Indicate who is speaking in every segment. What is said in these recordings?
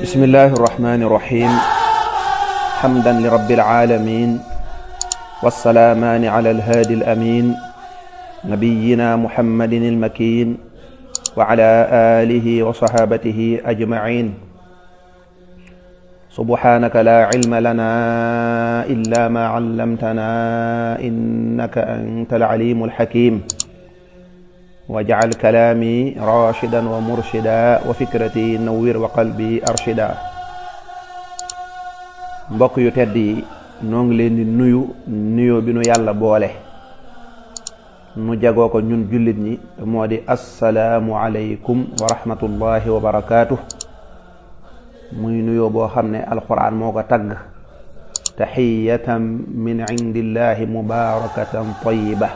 Speaker 1: bismillahi irrahmani irrahim hamdan lirabbil alamin wassalaamaani ala alhaadi alamin nabiyina muhammadin almakin wa ala alihi wa sahabatihi ajmain subhanaka la ilma lana illa ma allamtana innaka anta alalimu alhakim waj'al kalaami rashidan wa murshida wa fikrati nawwir wa qalbi arshida. mbokk yu tedd yi noo ngi leen di nuyu nuyoo bi nu yàlla boole nu jagoo ko ñun jullit ñi moo di assalaamu aleykum wa rahmatullahi wa barakaatuh. muy nuyoo boo xam ne alquran moo ko tagg taxiyatan min indillahi mubarakatan tayyiba.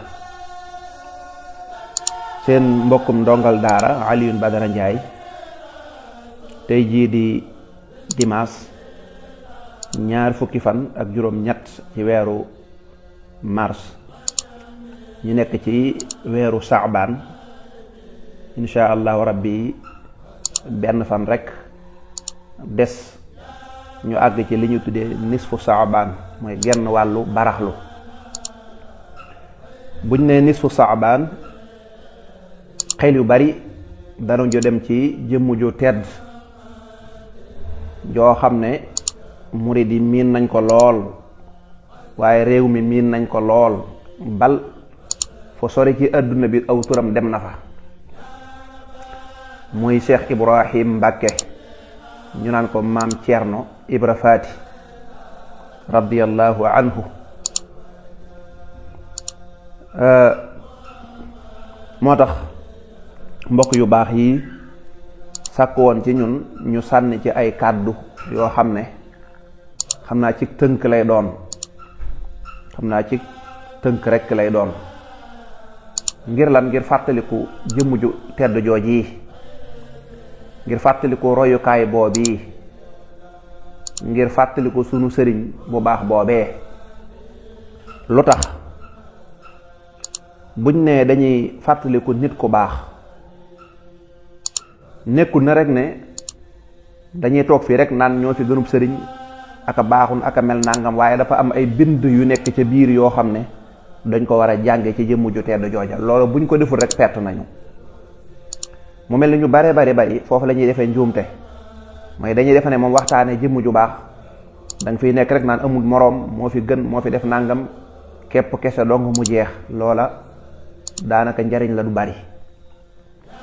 Speaker 1: seen mbokkum ndongal daara Alioune Badara Ndiaye tey jii di dimanche 20 fan ak juróom-ñett ci weeru mars ñu nekk ci weeru saabaan insha allahu rabbi benn fan rek des ñu àgg ci li ñu tuddee nisfu saabaan mooy genn wàllu baraxlu. buñ ne nisfu saabaan xel yu bari danu jo dem ci jëmm ju tedd joo xam ne murid yi miin nañ ko lool waaye réew mi miin nañ ko lool bal fo sori ci àdduna bi aw turam dem na fa muy Cheikh Ibrahim Mbàkke ñu naan ko maam Ceerno Ibra Faati radiyallahu anhu. moo tax mbokk yu baax yi sàkk woon ci ñun ñu sànni ci ay kàddu yoo xam ne xam naa ci tënk lay doon rekk lay doon ngir lan ngir fàttaliku jëmm ju tedd jooj yi ngir fàttaliku royukaay boobii ngir fàttaliku sunu sëriñ bu baax boobee. lu tax buñ ne dañuy fàttaliku nit ku baax nekkul na rek ne dañuy toog fii rek naan ñoo fi gënub sëriñ aka baaxun aka mel nangam, waaye dafa am ay bind yu nekk ca biir yoo xam ne dañ ko war a jànge ci jëmm ju tedd jooja. loolu buñ ko deful rek perte nañu. mu mel ni ñu bare bari foofu la ñuy defee njuumte mooy dañuy defe ne moom waxtaane jëmm ju baax danga fiy nekk rek naan amul moroom, moo fi gën, moo fi def nangam képp kese dong mu jeex. loola daanaka njariñ la du bari.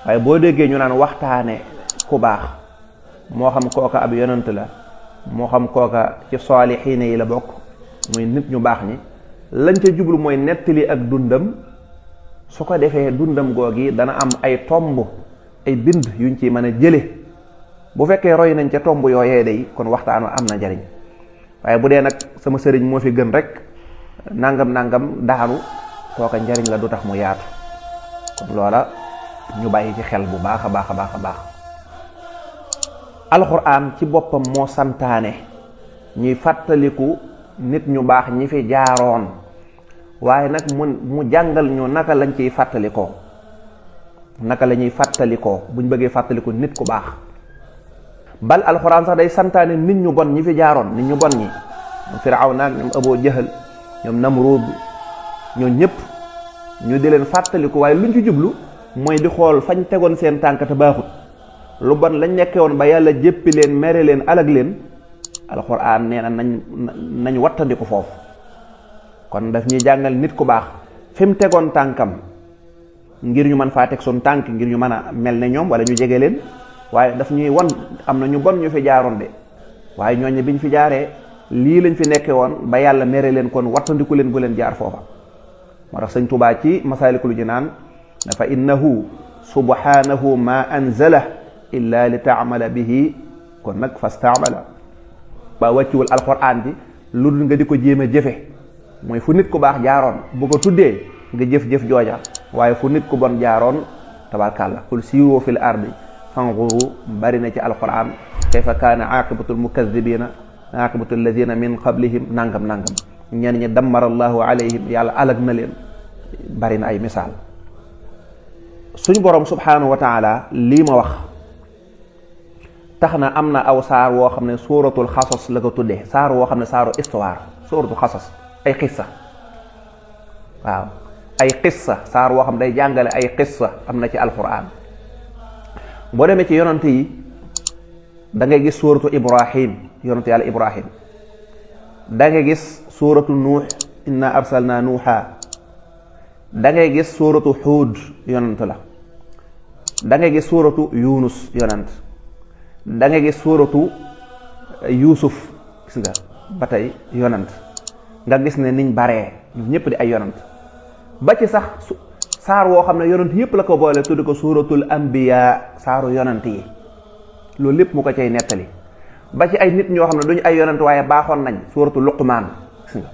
Speaker 1: waaye boo déggee ñu naan waxtaane ku baax, moo xam kooka ab yonent la, moo xam kooka ci saalixiina yi la bokk, muy nit ñu baax ñi, lañ ca jublu mooy nettali ak dundam. su ko defee dundam googi dana am ay tomb, ay bind yuñ ci mën a jële. bu fekkee roy nañ ca tomb yooyee day kon waxtaan am na njariñ. waaye bu dee nag sama sëriñ moo fi gën rek nangam daanu, kooka njariñ la du tax mu yaatu. kon loola ñu bàyyi ci xel bu baax a baax. alxuraan ci boppam moo santaane ñuy fàttaliku nit ñu baax ñi fi jaaroon, waaye nag mu jàngal ñu naka lañ ciy fàttalikoo, naka la ñuy fàttalikoo buñ bëggee fàttaliku nit ku baax. bal alxuraan sax day santaane nit ñu bon ñi fi jaaroon, nit ñu bon ñi, ñoom Firawna ak ñoom Abu Jahal, ñoom Namruud, ñoo ñëpp ñu di leen fàttaliku. waaye luñ ci jublu mooy di xool fañ tegoon seen tànk te baaxut, lu bon lañ nekkee woon ba yàlla jéppi leen, mere leen, alag leen. alxuraan nee na nañ wattandiku foofu. kon daf ñuy jàngal nit ku baax fi mu tegoon tànkam ngir ñu mën faa teg suñ tànk, ngir ñu mën a mel ne ñoom wala ñu jege leen. waaye daf ñuy won am na ñu bon ñu fi jaaroon de waaye ñooñu biñ fi jaaree lii lañ fi nekke woon ba yàlla mere leen kon wattandiku leen bu leen jaar foofa. moo tax sëñ Tuubaa ci Masaalikul Jinaan fa innahu subhanahu ma anzala illa li taamala bihi kon nag fastaamala ba wàcciwul alquran bi lu dul nga di ko jéem a jëfe mooy fu nit ku baax jaaroon bu ko tuddee nga jëf-jëf jooja waaye fu nit ku bon jaaroon tabarkàlla qul siiru fil ardi fanzuru bari na ci alquran kayfa kaana aqibatul mukazibina aqibatul ladina min qablihim nangam nangam ñenn ñi dammara allahu alayhim yàlla alag na leen bari na ay misaal. suñu borom subhanahu wa taala lii ma wax tax na am na aw saar woo xam ne suuratul xasas la ko tuddee saar woo xam ne saaru histoire suuratul xasas ay xissa waaw ay xissa saar woo xam day jàngale ay xissa am na ci alquran. boo demee ci yonante yi da ngay gis suuratu ibrahim yonante yàlla ibrahim da ngay gis suuratu nuux inna arsalna nuuxa da ngay gis suuratu xuud yonant la da ngay gis suuratu yunus yonant da ngay gis suuratu yuusuf gis nga ba tey yonant nga gis ne niñ baree ñu ñëpp di ay yonant ba ci sax saar woo xam ne yonant yëpp la ko boole tuddi ko suuratul anbiya saaru yonant yi loolu lépp mu ko cay nettali ba ci ay nit ñoo xam ne duñu ay yonant waaye baaxoon nañ suuratu luqmaan gis nga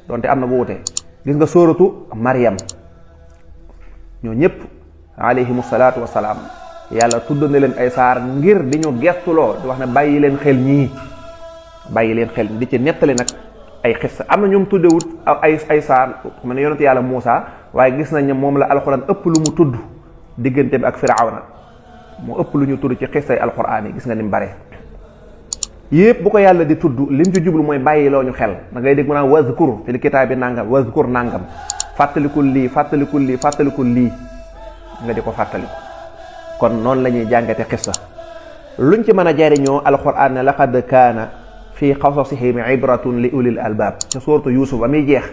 Speaker 1: donte am na bu wute gis nga suuratu maryam ñoo ñëpp alayhimu salaatu wasalaam yàlla tudd na leen ay saar ngir di ñu gestuloo di wax ne bàyyi leen xel ñii bàyyi leen xel di ci nettali nag ay xis am na ñoom tuddewut ay saar mu ne yonent yàlla Muusa waaye gis nañ ne moom la alxuraan ëpp lu mu tudd diggante bi ak firawna mu ëpp lu ñu tudd ci xisay alxuraan yi gis nga ni mu bare yépp bu ko yàlla di tudd lim ci jublu mooy bàyyi loo ñu xel da ngay dégg mu naan wazkur fil kitaabi nangam wazkur nangam fàttalikul lii fàttalikul lii fàttalikul lii nga di ko fàttaliku kon noonu la ñuy jàngate xissa luñ ci mën a jariñoo alxuraan ne laqad kaana fi qasasihim ibratun li ulil albaab ca suuratu Yuusuf ba muy jeex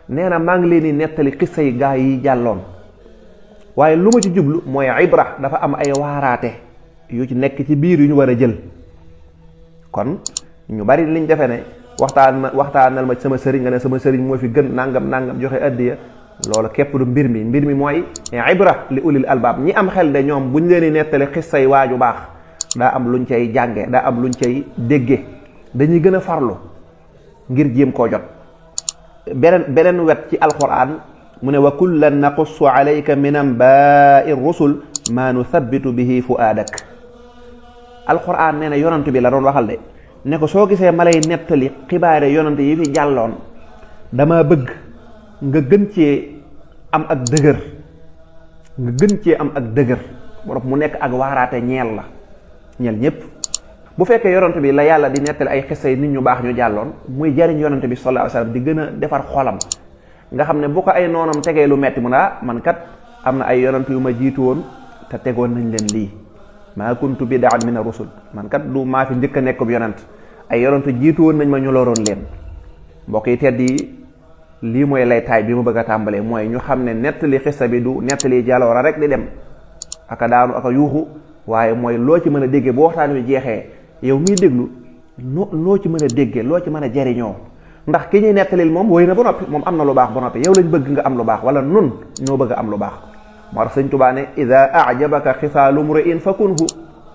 Speaker 1: nee na maa ngi leen di nettali xissa yi gaa yi jàlloon waaye lu ma ci jublu mooy ibra dafa am ay waaraate yu ci nekk ci biir yu ñu war a jël kon ñu bari liñ defe ne waxtaanal ma sama sëriñ nga ne sama sëriñ moo fi gën nangam nangam joxe addiya loolu képp du mbir mi mooy ibra li ulil albaab ñi am xel de ñoom buñ leen di nettali xissay waaju baax daa am luñ cay jànge daa am luñ cay dégge dañuy gën a farlu ngir jéem koo jot beneen wet ci alquran mu ne wa kullan naqussu alayka min anbaai rusul ma nuthabitu bihi fuaadak alquran nee na yonant bi la doon waxal de ne ko soo gisee ma lay nettali xibaare yonant yi fi jàlloon dama bëgg nga gën cee am ak dëgër borom mu nekk ak waaraate ñeel la ñeel ñépp bu fekkee yonent bi la yàlla di nettali ay xissa yi nit ñu baax ñu jàlloon muy jariñ yonent bi sallallahu alayhi wasallam di gën a defar xolam nga xam ne bu ko ay noonam tegee lu metti mu ne man kat am na ay yonent yu ma jiitu woon te tegoon nañ leen lii maa kuntu bid'an min ar-rusul man kat du maa fi njëkk a nekkub yonent ay yonent jiitu woon nañ ma ñu loroon leen mbokk yi tedd yi lii mooy lay taay bi mu bëgg a tàmbalee mooy ñu xam ne nettali xissa bi du nettali jaloora rek di dem aka daanu aka yuuxu waaye mooy loo ci mën a déggee bu waxtaan wi jeexee yow miy déglu loo ci mën a déggee loo ci mën a jariñoo ndax ki ñuy nettalil moom wéy na ba noppi moom am na lu baax ba noppi yow lañ bëgg nga am lu baax wala nun ñoo bëgg a am lu baax moo tax sëñ Tuubaa ne ida ajabaka xisaalu mri'in fakunhu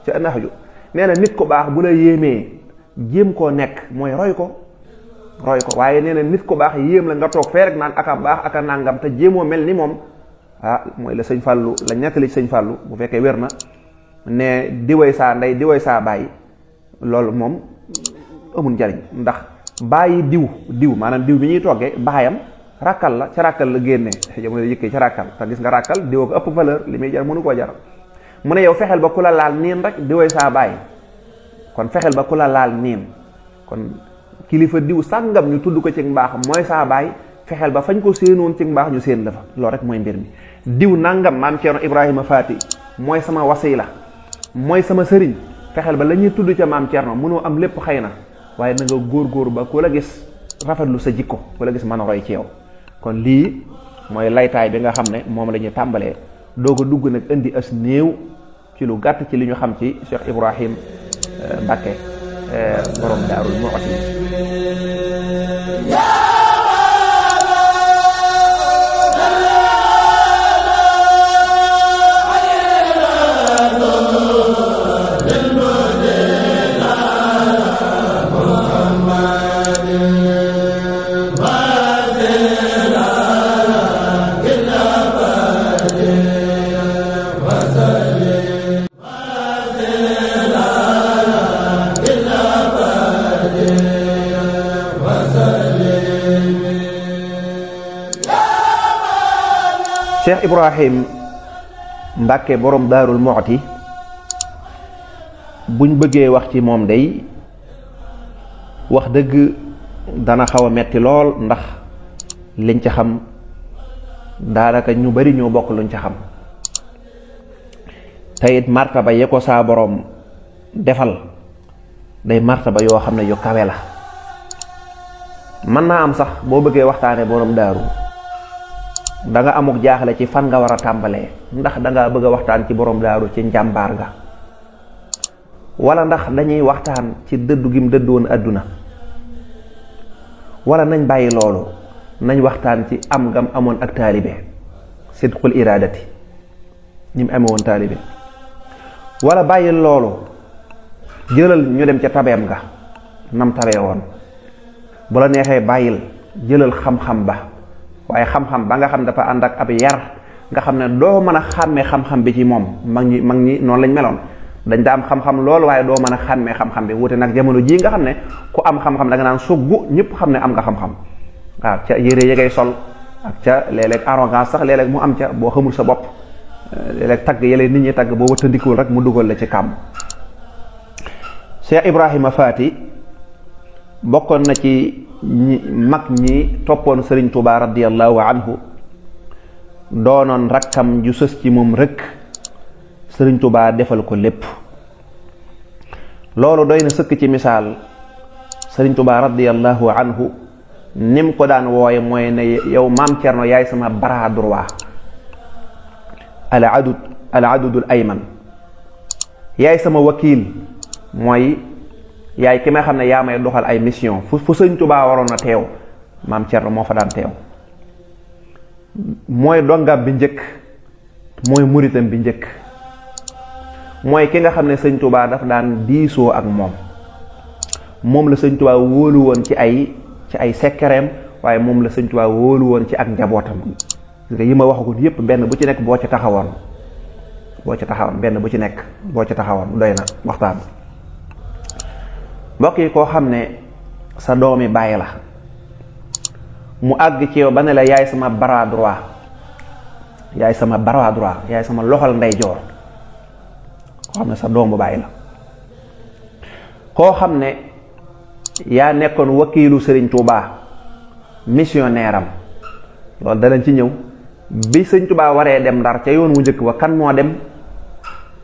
Speaker 1: ca nahju nee na nit ko baax bu la yéemee jéem koo nekk mooy roy ko waaye nee na nit ko baax yéem la nga toog fee rek naan aka baax aka nangam te jéemoo mel ni moom mooy la sëñ Fàllu la nettali sëñ Fàllu bu fekkee wér na ne diwoy saa ndey diwoy saa bàyyi loolu moom amul njariñ ndax bàyyi diw maanaam diw bi ñuy toggee baayam rakkal la ca rakkal la génnee jamono yëkkee ca rakkal te gis nga rakkal diwoo ko ëpp valeur li muy jar mënu koo jar mu ne yow fexeel ba ku la laal niin rek diwoy saa bàyyi kon fexeel ba ku la laal niin kon kilifa diw sàngam ñu tudd ko ci mbaax mooy saa baay fexeel ba fañ ko séenoon ci mbaax ñu séen la fa loolu rek mooy mbir mi diw nangam maam Ceerno Ibrahima Faati mooy sama wasila mooy sama sëriñ fexeel ba la ñuy tudd ca maam Ceerno mënoo am lépp xëy na waaye na nga góor ba ku la gis rafetlu sa jikko ku la gis mën a roy ci yow kon lii mooy laytaay bi nga xam ne moom la ñuy tàmbalee doog a dugg nag indi as néew ci lu gàtt ci li ñu xam ci Cheikh Ibrahim Mbacke borom Daarul Muxti. Cheikh Ibrahim Mbacke borom Daarul Muxti buñ bëggee wax ci moom day wax dëgg dana xaw a metti lool, ndax liñ ca xam daanaka ñu bari ñoo bokk luñ ca xam, te it martaba ye ko saa borom defal day martaba yoo xam ne yu kawe la. mën naa am sax boo bëggee waxtaane borom daaru da nga amuk jaaxle ci fan nga war a tàmbalee, ndax da nga bëgg a waxtaan ci borom daaru ci njàmbaar ga, wala ndax dañuy waxtaan ci dëddu gim dëddu woon àdduna, wala nañ bàyyi loolu nañ waxtaan ci am gam amoon ak taalibe, sidqul iradati ñi mu amoon taalibe, wala bàyyi loolu jëlal ñu dem ca tabeem ga nam tabee woon, bu la neexee bàyyil jëlal xam-xam ba, waaye xam-xam ba nga xam dafa ànd ak ab yar nga xam ne doo mën a xàmmee xam-xam bi ci moom. mag ñi noonu lañ meloon, dañ daa am xam-xam loolu waaye doo mën a xàmmee xam-xam bi. wute nag jamono jii nga xam ne ku am xam-xam da nga naan suggu ñëpp xam ne am nga xam-xam. waaw ca yére ya ngay sol ak ca léeg-léeg arrogance sax léeg-léeg mu am ca boo xamul sa bopp, léeg-léeg tagg yële nit ñi tagg boo wëttandikuwul rek mu dugal la ci kàmm. Cheikh Ibrahima Faati bokkoon na ci mag ñi toppoon Sëriñ Tuubaa radiyallahu anhu, doonoon rakkam ju sës ci moom rek Sëriñ Tuubaa defal ko lépp. loolu doy na sëkk ci misaal. Sëriñ Tuubaa radiyallahu anhu nim ko daan wooye mooy ne yow maam Cerno yaay sama bras droit, al adudul ayman, yaay sama wakiil, mooy yaay ki may xam ne yaa may doxal ay mission fu Sëriñ Tuubaa waroon a teew maam Cerno moo fa daan teew. mooy dongam bi njëkk, mooy muritam bi njëkk, mooy ki nga xam ne Sëriñ Tuubaa daf daan diisoo ak moom la Sëriñ Tuubaa wóolu woon ci ay sekkereem, waaye moom la Sëriñ Tuubaa wóolu woon ci ak njabootam. nga yi ma waxagul yépp benn bu ci nekk boo ci taxawoon benn bu ci nekk boo ci taxawoon doy na waxtaan. mbokk yi, koo xam ne sa doomi bàyyi la mu àgg ci yow ba ne la yaay sama bras droit, yaay sama bras droit, yaay sama loxol ndeyjoor, koo xam ne sa doomu bàyyi la, koo xam ne yaa nekkoon wakiilu Sëriñ Tuubaa, missionnaire am. loolu danañ ci ñëw. bi Sëriñ Tuubaa waree dem Ndar ca yoon wu njëkk wa kan moo dem,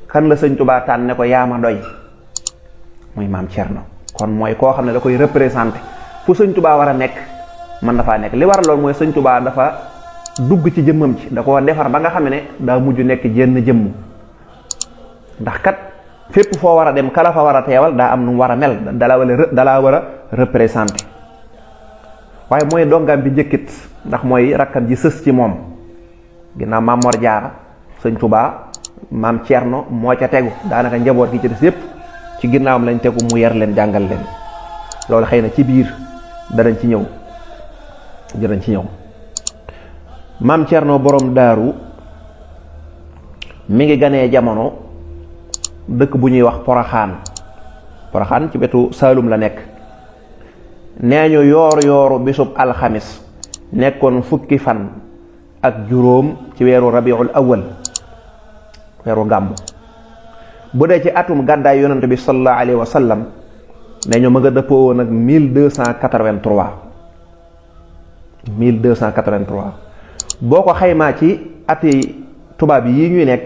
Speaker 1: kan la Sëriñ Tuubaa tànn ne ko yaa ma doy, muy maam Cerno. kon mooy koo xam ne da koy représenté fu Sëriñ Tuubaa war a nekk mën na faa nekk. li war loolu mooy Sëriñ Tuubaa dafa dugg ci jëmmam ci, da koo defar ba nga xam ne daa mujj nekk jenn jëmm. ndax kat fépp foo war a dem kala fa war a teewal daa am nu mu war a mel, dalaa war a représenté. waaye mooy dongam bi njëkkit, ndax mooy rakkam ji sës ci moom. ginnaaw maam Mor Jaara, Sëriñ Tuubaa, maam Cerno moo ca tegu, daanaka njaboot gi ci des yépp ci ginnaawam lañ tegu, mu yar leen jàngal leen. loolu xëy na ci biir danañ ci ñëw. maam Cerno borom daaru mi ngi ganee jamono dëkk bu ñuy wax Poroxaan ci wetu Saalum la nekk. nee ñu yooru bisub alxamis nekkoon fukki fan ak juróom ci weeru rabiul awwal, weeru gàmmu. bu dee ci atum gàddaay yonent bi sallallahu alayhi wa sallam nee ñu ma nga dëppoo woon ak 1283. boo ko xaymaa ci ati tubaab yi ñuy nekk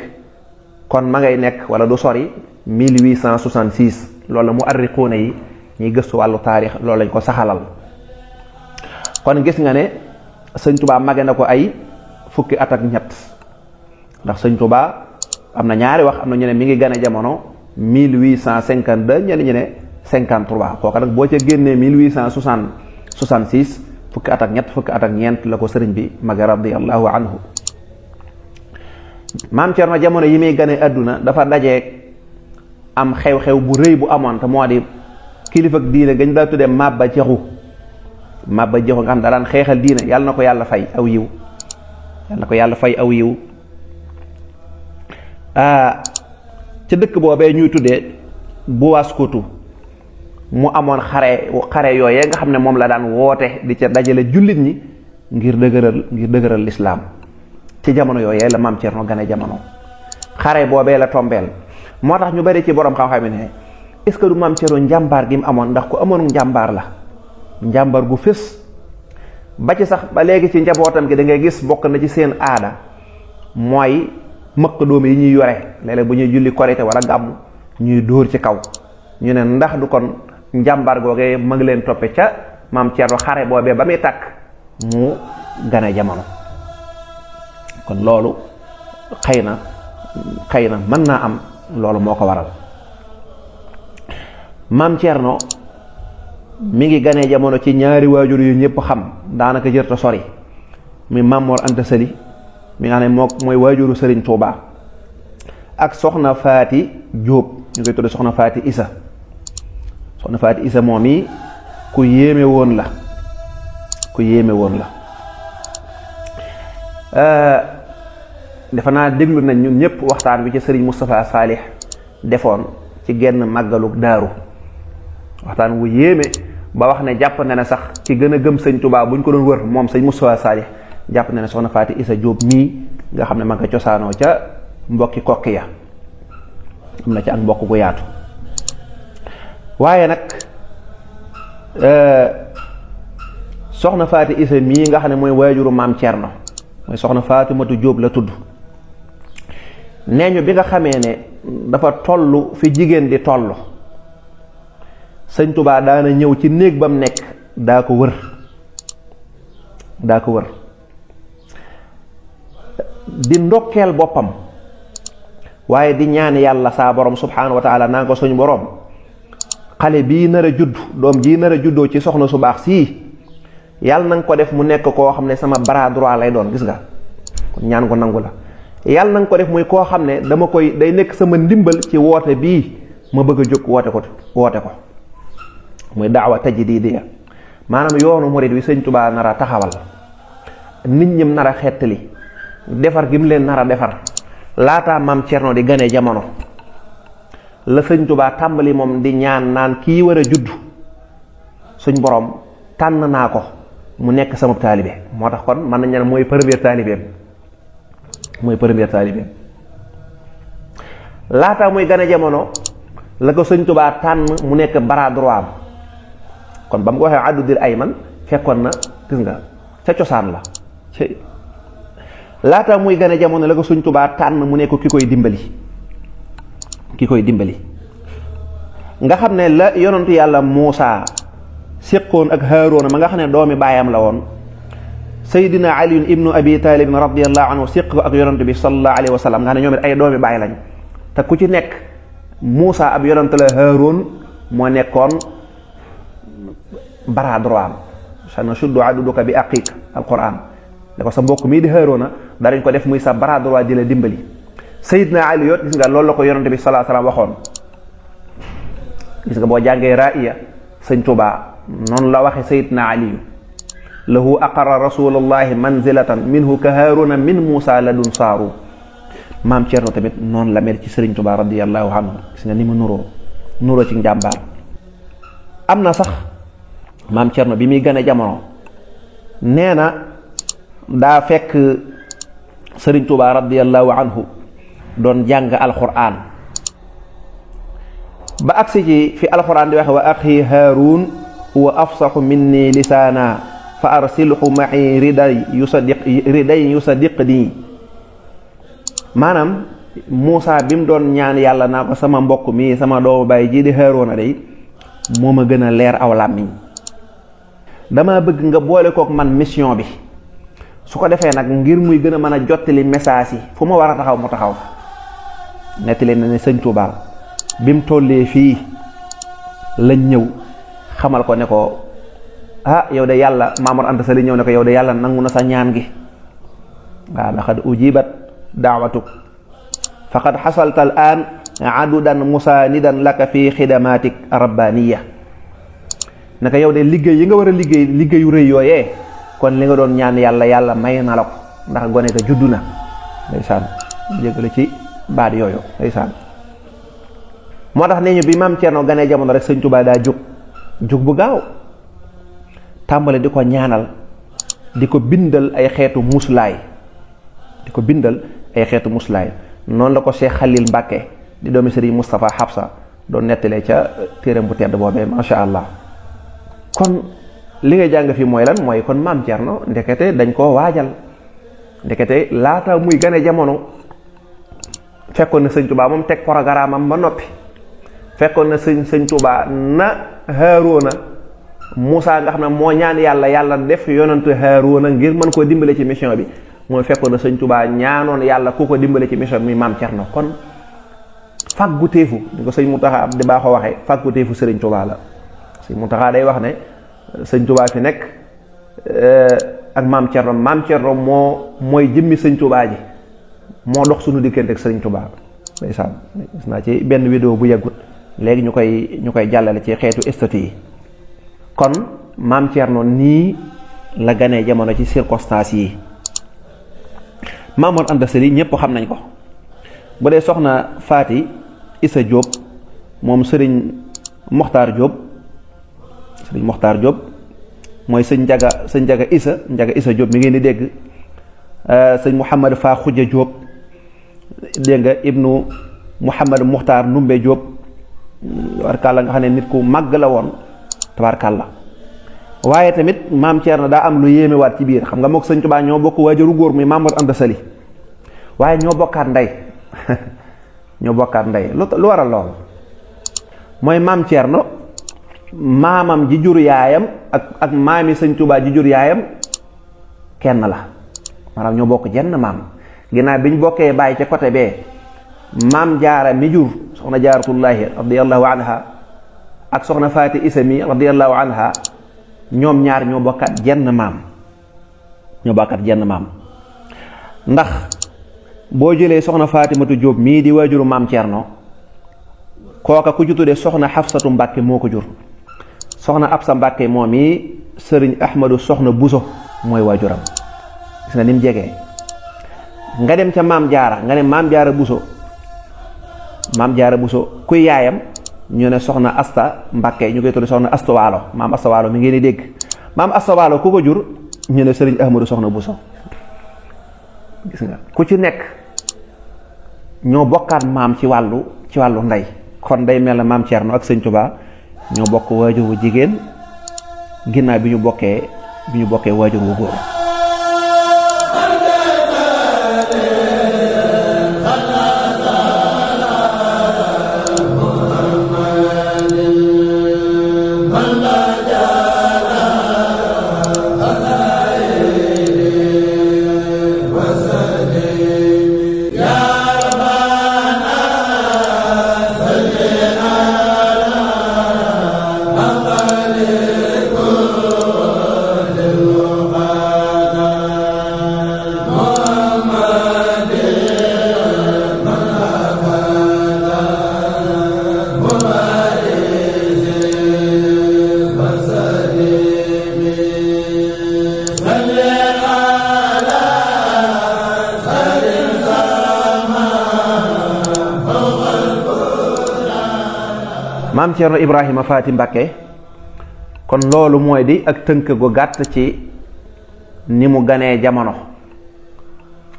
Speaker 1: kon ma ngay nekk wala du sori 1866. loolu la mu arriquuna yi ñuy gëstu wàllu taarix loolu lañ ko saxalal. kon gis nga ne Sëriñ Tuubaa mage na ko ay fukki at ak ñett, ndax Sëriñ Tuubaa am na ñaari wax, am na ñu ne mi ngi gane jamono 1852, ñenn ñu ne 53. kooka nag boo ca génnee 1866 fukki at ak ñeent la ko sëriñ bi mage radiyallahu anhu. maam Cerno jamono yi muy gane àdduna dafa dajeeg am xew-xew bu rëy bu amoon te moo di kilifa ak diine gañ daa tuddee Maba Jaxu nga xam da daan xeexal diine. yàlla na ko yàlla fay aw yiw, ca dëkk boobee ñuy tuddee Buwaaskutu mu amoon xare yooyee nga xam ne moom la daan woote di ca dajale jullit ñi ngir dëgëral lislaam. ci jamono yooyee la maam Cerno gane jamono, xare boobee la tombeel. moo tax ñu bari ci borom xam-xam ne est-ce que du maam Cerno njàmbaar gi mu amoon, ndax ku amoon njàmbaar la, njàmbaar gu fés ba ci sax ba léegi ci njabootam gi da ngay gis bokk na ci seen aada mooy mëq doom yi ñuy yore léeg-léeg bu ñuy julli korite wala gàmmu ñuy dóor ci kaw. ñu ne ndax du kon njàmbaar googee ma ngi leen toppe ca maam Cerno xare boobee ba muy tàkk mu gane jamono. kon loolu xëy na mën naa am loolu moo ko waral. maam Cerno mi ngi ganee jamono ci ñaari waajur yu ñëpp xam, daanaka jërta sori, muy Maam Mor Anta Sali mi nga xam ne mooy waajuru Sëriñ Tuubaa, ak soxna Faati Jóob ñu koy tudde soxna Faati Isa. soxna Faati Isa moom yi ku yéeme woon la. defe naa déglu nañ ñun ñëpp waxtaan bi ci Sëriñ Moustapha Saalih defoon ci genn màggaluk daaru, waxtaan wu yéeme ba wax ne jàpp na ne sax ci gën a gëm sëñ Tuubaa buñ ko doon wër moom sëñ Moustapha Saalih jàpp na ne soxna Faati Isa Jóob mii nga xam ne ma nga cosaanoo ca mbokki kokki ya, am na ci ak mbokk gu yaatu. waaye nag soxna Faati Isa mii nga xam ne mooy waajuru maam Cerno, mooy soxna Faatimatu Jóob la tudd. nee ñu bi nga xamee ne dafa toll fi jigéen di toll, sëñ Tuubaa daana ñëw ci néeg ba mu nekk daa ko wër di ndokkeel boppam, waaye di ñaan yàlla saa borom subhaanahu wa taala naa ko suñu borom, xale bii nar a judd, doom jii nar a juddoo ci soxna su baax sii, yàlla na nga ko def mu nekk koo xam ne sama bras droit lay doon. gis nga kon ñaan ko nangu la. yàlla na nga ko def muy koo xam ne day nekk sama ndimbal ci woote bii ma bëgg a jóg woote ko muy daawa tajdidiya, maanaam yoonu murid wi sëñ Tuubaa nar a taxawal, nit ñim nar a xettali, defar gi mu leen nar a defar. laataa maam Cerno di gane jamono la sëñ Tuubaa tàmbali moom di ñaan naan kii war a judd suñ borom tànn naa ko mu nekk sama taalibe. moo tax kon mën nañ ne mooy premier taalibeem. laataa muy gane jamono la ko sëñ Tuubaa tànn mu nekk bras droit am. kon ba mu ko waxee addudil ayman fekkoon na gis nga ca cosaan la. laata muy gane jamono la ko Sëñ Tuubaa tànn mu nekk ki koy dimbali nga xam ne la yonentu yàlla Muusa séqoon ak Haaroona ma nga xam ne doomi baayam la woon, Seydina Ali ibnu Abi Talib radiyallahu anhu séq ko ak yonent bi sallallahu alayhi wa sallam nga xam ne ñoom it ay doomi baay lañ, te ku ci nekk Muusa ab yonent la, Haaroon moo nekkoon bras droit am. sanashuddu aduduka bi aqiik alquran da ko sa mbokk mii di Haaroona darañ ko def muy sa bras droit di la dimbali. Seydina Ali yoot gis nga loolu la ko yonent bi sallallahu alayhi wa sallam waxoon. gis nga boo jàngee raaya Sëñ Tuubaa noonu la waxe Seydina Ali, lahu aqarra rasulullahi manzilatan minhu ka Haaroona min Muusa ladun saaru. maam Cerno tamit noonu la mel ci Sëriñ Tuubaa radiyallahu anhu. gis nga ni mu nuroo ci njàmbaar. am na sax maam Cerno bi muy gane jamono nee na daa fekk Sëriñ Tuubaa radiyallahu anhu doon jàng alquran ba agsi ci fi alquran di waxe wa axi Haaruun huwa afsaxu minni lisaana fa arsilhu ma'i riday yusaddiqni. maanaam Muusa bi mu doon ñaan yàlla naa ko sama mbokk mi sama doomu baay ji di Haaroona day moo ma gën a leer aw làmmiñ, dama bëgg nga boole kook man mission bi, su ko defee nag ngir muy gën a mën a jottali message yi fu ma war a taxaw mu taxaw. nettali na ne sëñ Tuubaa bi mu tollee fii lañ ñëw xamal ko ne ko yow de yàlla Maamor Anta Sali ñëw ne ko yow de yàlla nangu na sa ñaan gi waaw laqad ujibat daawatuk faqad xasalta al an adudan musaanidan laka fi xidamatik rabbaniya naka yow de liggéey yi nga war a liggéey liggéeyu rëy yooyee kon li nga doon ñaan yàlla yàlla may na la ko ndax gone ka juddu na ndeysaan jégale ci baat yooyu ndeysaan moo tax nee ñu bi maam Cerno ganee jamono rek sëñ Tuubaa daa jóg bu gaaw tàmbale di ko ñaanal di ko bindal ay xeetu muslaay noonu la ko Cheikh Khalil Mbàkke di doomi Sëriñ Moustapha Habsa doon nettalee ca téeram bu tedd boobee masha Allah kon li nga jàng fi mooy lan mooy kon maam Cerno ndekete dañ koo waajal ndekete laata muy gane jamono fekkoon na sëñ Tuubaa moom teg programme am ba noppi fekkoon na sëñ Tuubaa na Haaruna Muusaa nga xam ne moo ñaan yàlla def yonantu Haaruna ngir mën koo dimbale ci mission bi mooy fekkoon na sëñ Tuubaa ñaanoon yàlla ku ko dimbale ci mission bi muy maam Cerno kon fàggu téefu di ko sëñ Muntaxa di baaxoo waxee fàggu téefu sëriñ Tuubaa la sëñ Muntaxa day wax ne sëñ Tuubaa fi nekk ak maam Cerno mooy jëmmi sëñ Tuubaa ji moo dox suñu diggante ak sëriñ Tuubaa ndeysaan gis naa ci benn vidéo bu yàggut léegi ñu koy jàllale ci xeetu statut yi kon maam Cerno nii la ganee jamono ci circonstances yi Maamor Anta Sali ñëpp xam nañ ko bu dee soxna Faati Isa Jóob moom sëriñ Moxtaar Jóob mooy sëñ Njaga Isa Jóob mi ngeen di dégg sëñ Mouhamad Faa Xuja Jóob dégg nga ibnu Mouhamad Muxtaar Ndumbe Jóob tabarkàlla nga xam ne nit ku màgg la woon tabarkàlla waaye tamit maam Cerno daa am lu yéeme waat ci biir xam nga mook sëñ Tuubaa ñoo bokk waajuru góor muy Maamor Anta Sali waaye ñoo bokkaat ndey lu waral lool mooy maam Cerno maamam ji jur yaayam ak maami sëñ Tuubaa ji jur yaayam kenn la maanaam ñoo bokk jenn maam ginnaaw bi ñu bokkee bàyyi ca côté bee maam Jaara mi jur soxna Jaaratullaahi radiyallahu anha ak soxna Faati Isa mi radiyallahu anha ñoom ñaar ñoo bokkaat jenn maam ndax boo jëlee soxna Faatimatu Jóob mii di waajuru maam Cerno kooka ku ci tuddee soxna Xafsatu Mbàkke moo ko jur soxna Absa Mbàkke moom yi sëriñ Ahmadu soxna Buso mooy waajuram gis nga ni mu jegee nga dem ca maam Jaara nga ne maam Jaara Buso kuy yaayam ñu ne soxna Asta Mbàkke ñu koy tuddee soxna Asta Waalo maam Asta Waalo mi ngeen di dégg maam Asta Waalo ku ko jur ñu ne sëriñ Ahmadu soxna Buso gis nga ku ci nekk ñoo bokkaat maam ci wàllu ndey kon day mel na maam Cerno ak sëñ Tuubaa ñoo bokk waajur wu jigéen ginnaaw bi ñu bokkee waajur wu góor maam Cerno Ibrahima Faati Mbàkke kon loolu mooy di ak tënk gu gàtt ci ni mu ganee jamono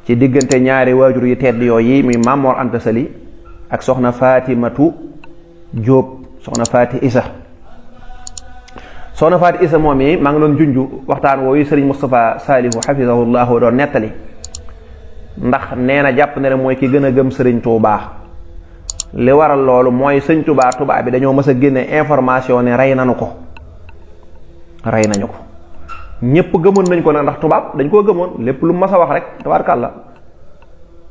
Speaker 1: ci diggante ñaari waajur yu tedd yooyu muy Maamor Anta Sali ak soxna Faatimatu Jóob soxna Faati Isa moom yi maa ngi doon junju waxtaan woowu sëriñ Moustapha Saalihu xafisahullahu doon nettali ndax nee na jàpp ne mooy ki gën a gëm sëriñ Tuubaa li waral loolu mooy sëñ Tuubaa bi dañoo mës a génne information ne rey nañu ko ñépp gëmoon nañ ko nag ndax tubaab dañ koo gëmoon lépp lu mas a wax rek tabaarkàlla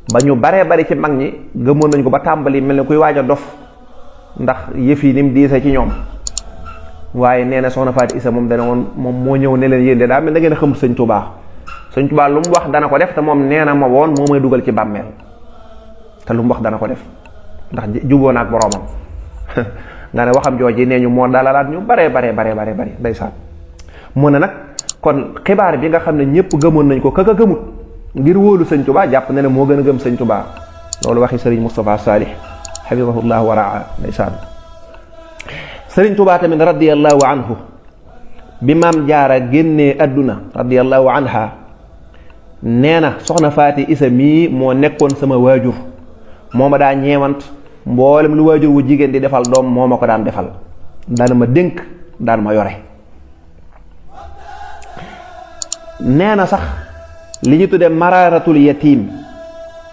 Speaker 1: ba ñu baree bari ci mag ñi gëmoon nañ ko ba tàmbali mel ni kuy waaj a dof ndax yëf yi ni mu diise ci ñoom. waaye nee na soxna Faati Isa moom dana woon moom moo ñëw ne leen yéen de daa mel da ngeen a xamul sëñ Tuubaa sëñ Tuubaa lu mu wax dana ko def te moom nee na ma woon moo may dugal ci bàmmeel te lu mu wax dana ko def ndax juboo na ak boroomam nga ne waxam jooji nee ñu moo dalalaat ñu bare ndeysaan mu ne nag kon xibaar bi nga xam ne ñëpp gëmoon nañ ko kaka gëmut ngir wóolu sëñ Tuubaa jàpp na ne moo gën a gëm sëñ Tuubaa loolu waxi sëriñ Moustapha Salih xafidahullah wa raa ndeysaan sëriñ Tuubaa tamit radiyallahu anhu bi maam jaara génnee adduna radiyallahu anha nee na soxna Faati Isa mii moo nekkoon sama waajur moo ma daa ñeewant mboolem lu waajur wu jigéen di defal doom moo ma ko daan defal daan ma dénk daan ma yore nee na sax li ñu tuddee mararatul yatim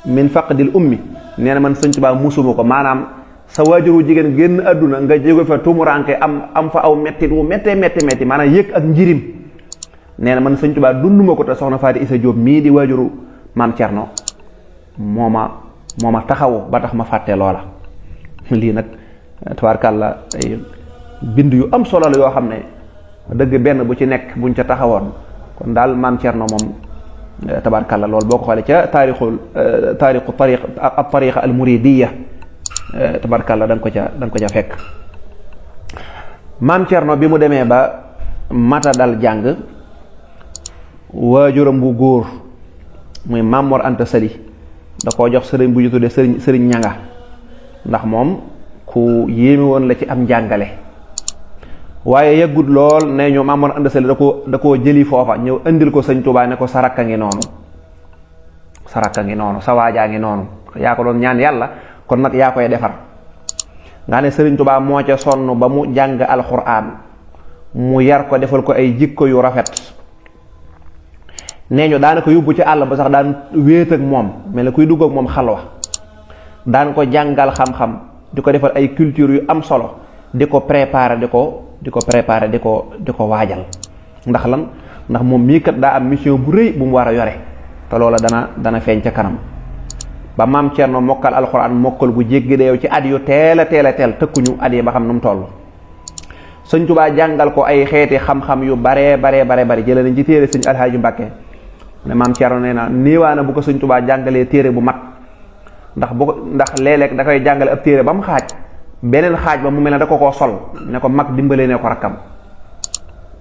Speaker 1: min faqdil ummi nee na man sëñ Tuubaa musuma ko maanaam sa waajur wu jigéen génn àdduna nga jóge fa tumuranke am fa aw mettit wu méttee métti maanaam yëg ak njirim nee na man sëñ Tuubaa dunduma ko te soxna Faati Isa Jóob mii di waajuru maam Cerno moo ma taxawu ba tax ma fàtte loola lii nag tabaarkàlla ay bind yu am solo la yoo xam ne dëgg benn bu ci nekk buñ ca taxawoon kon daal maam Cerno moom tabaarkàlla loolu boo ko xoolee ca taarixu tariqa al muridiya tabaarkàlla da nga ko ca fekk maam Cerno bi mu demee ba mata dal jàng waajuram bu góor muy Maam Mor Anta Sali da koo jox sëriñ bu ñu tuddee sëriñ ñanga ndax moom ku yéeme woon la ci am njàngale waaye yeggut lool ne ñu Maam Mor Anta Sali da koo jëli foofa ñëw indil ko sëñ Tuubaa ne ko sa rakka ngi noonu sa waajaa ngi noonu yaa ko doon ñaan yàlla kon nag yaa koy defar nga ne sëriñ Tuubaa moo ca sonn ba mu jàng alxuraan mu yar ko defal ko ay jikko yu rafet nee ñu daana ko yóbbu ci àll ba sax daan wéet ak moom mel ne kuy dugg ak moom xalwa daan ko jàngal xam-xam di ko defal ay culture yu am solo di ko préparer di ko waajal ndax lan ndax moom mii kat daa am mission bu rëy bu mu war a yore te loola dana feeñ ca kanam ba maam Cerno mokkal alxuraan mokkal gu jéggi deew ci at yu teel tëkkuñu at yi ba xam nu mu toll sëñ Tuubaa jàngal ko ay xeeti xam-xam yu bare jëlee nañ ci téere sëñ Alhaaju Mbàkke ne maam Cerno nee na néewaana bu ko sëñ Tuubaa jàngalee téere bu mat ndax léeg-léeg da koy jàngale ab téere ba mu xaaj beneen xaaj ba mu mel ne da ko koo sol ne ko mag dimbalee ne ko rakkam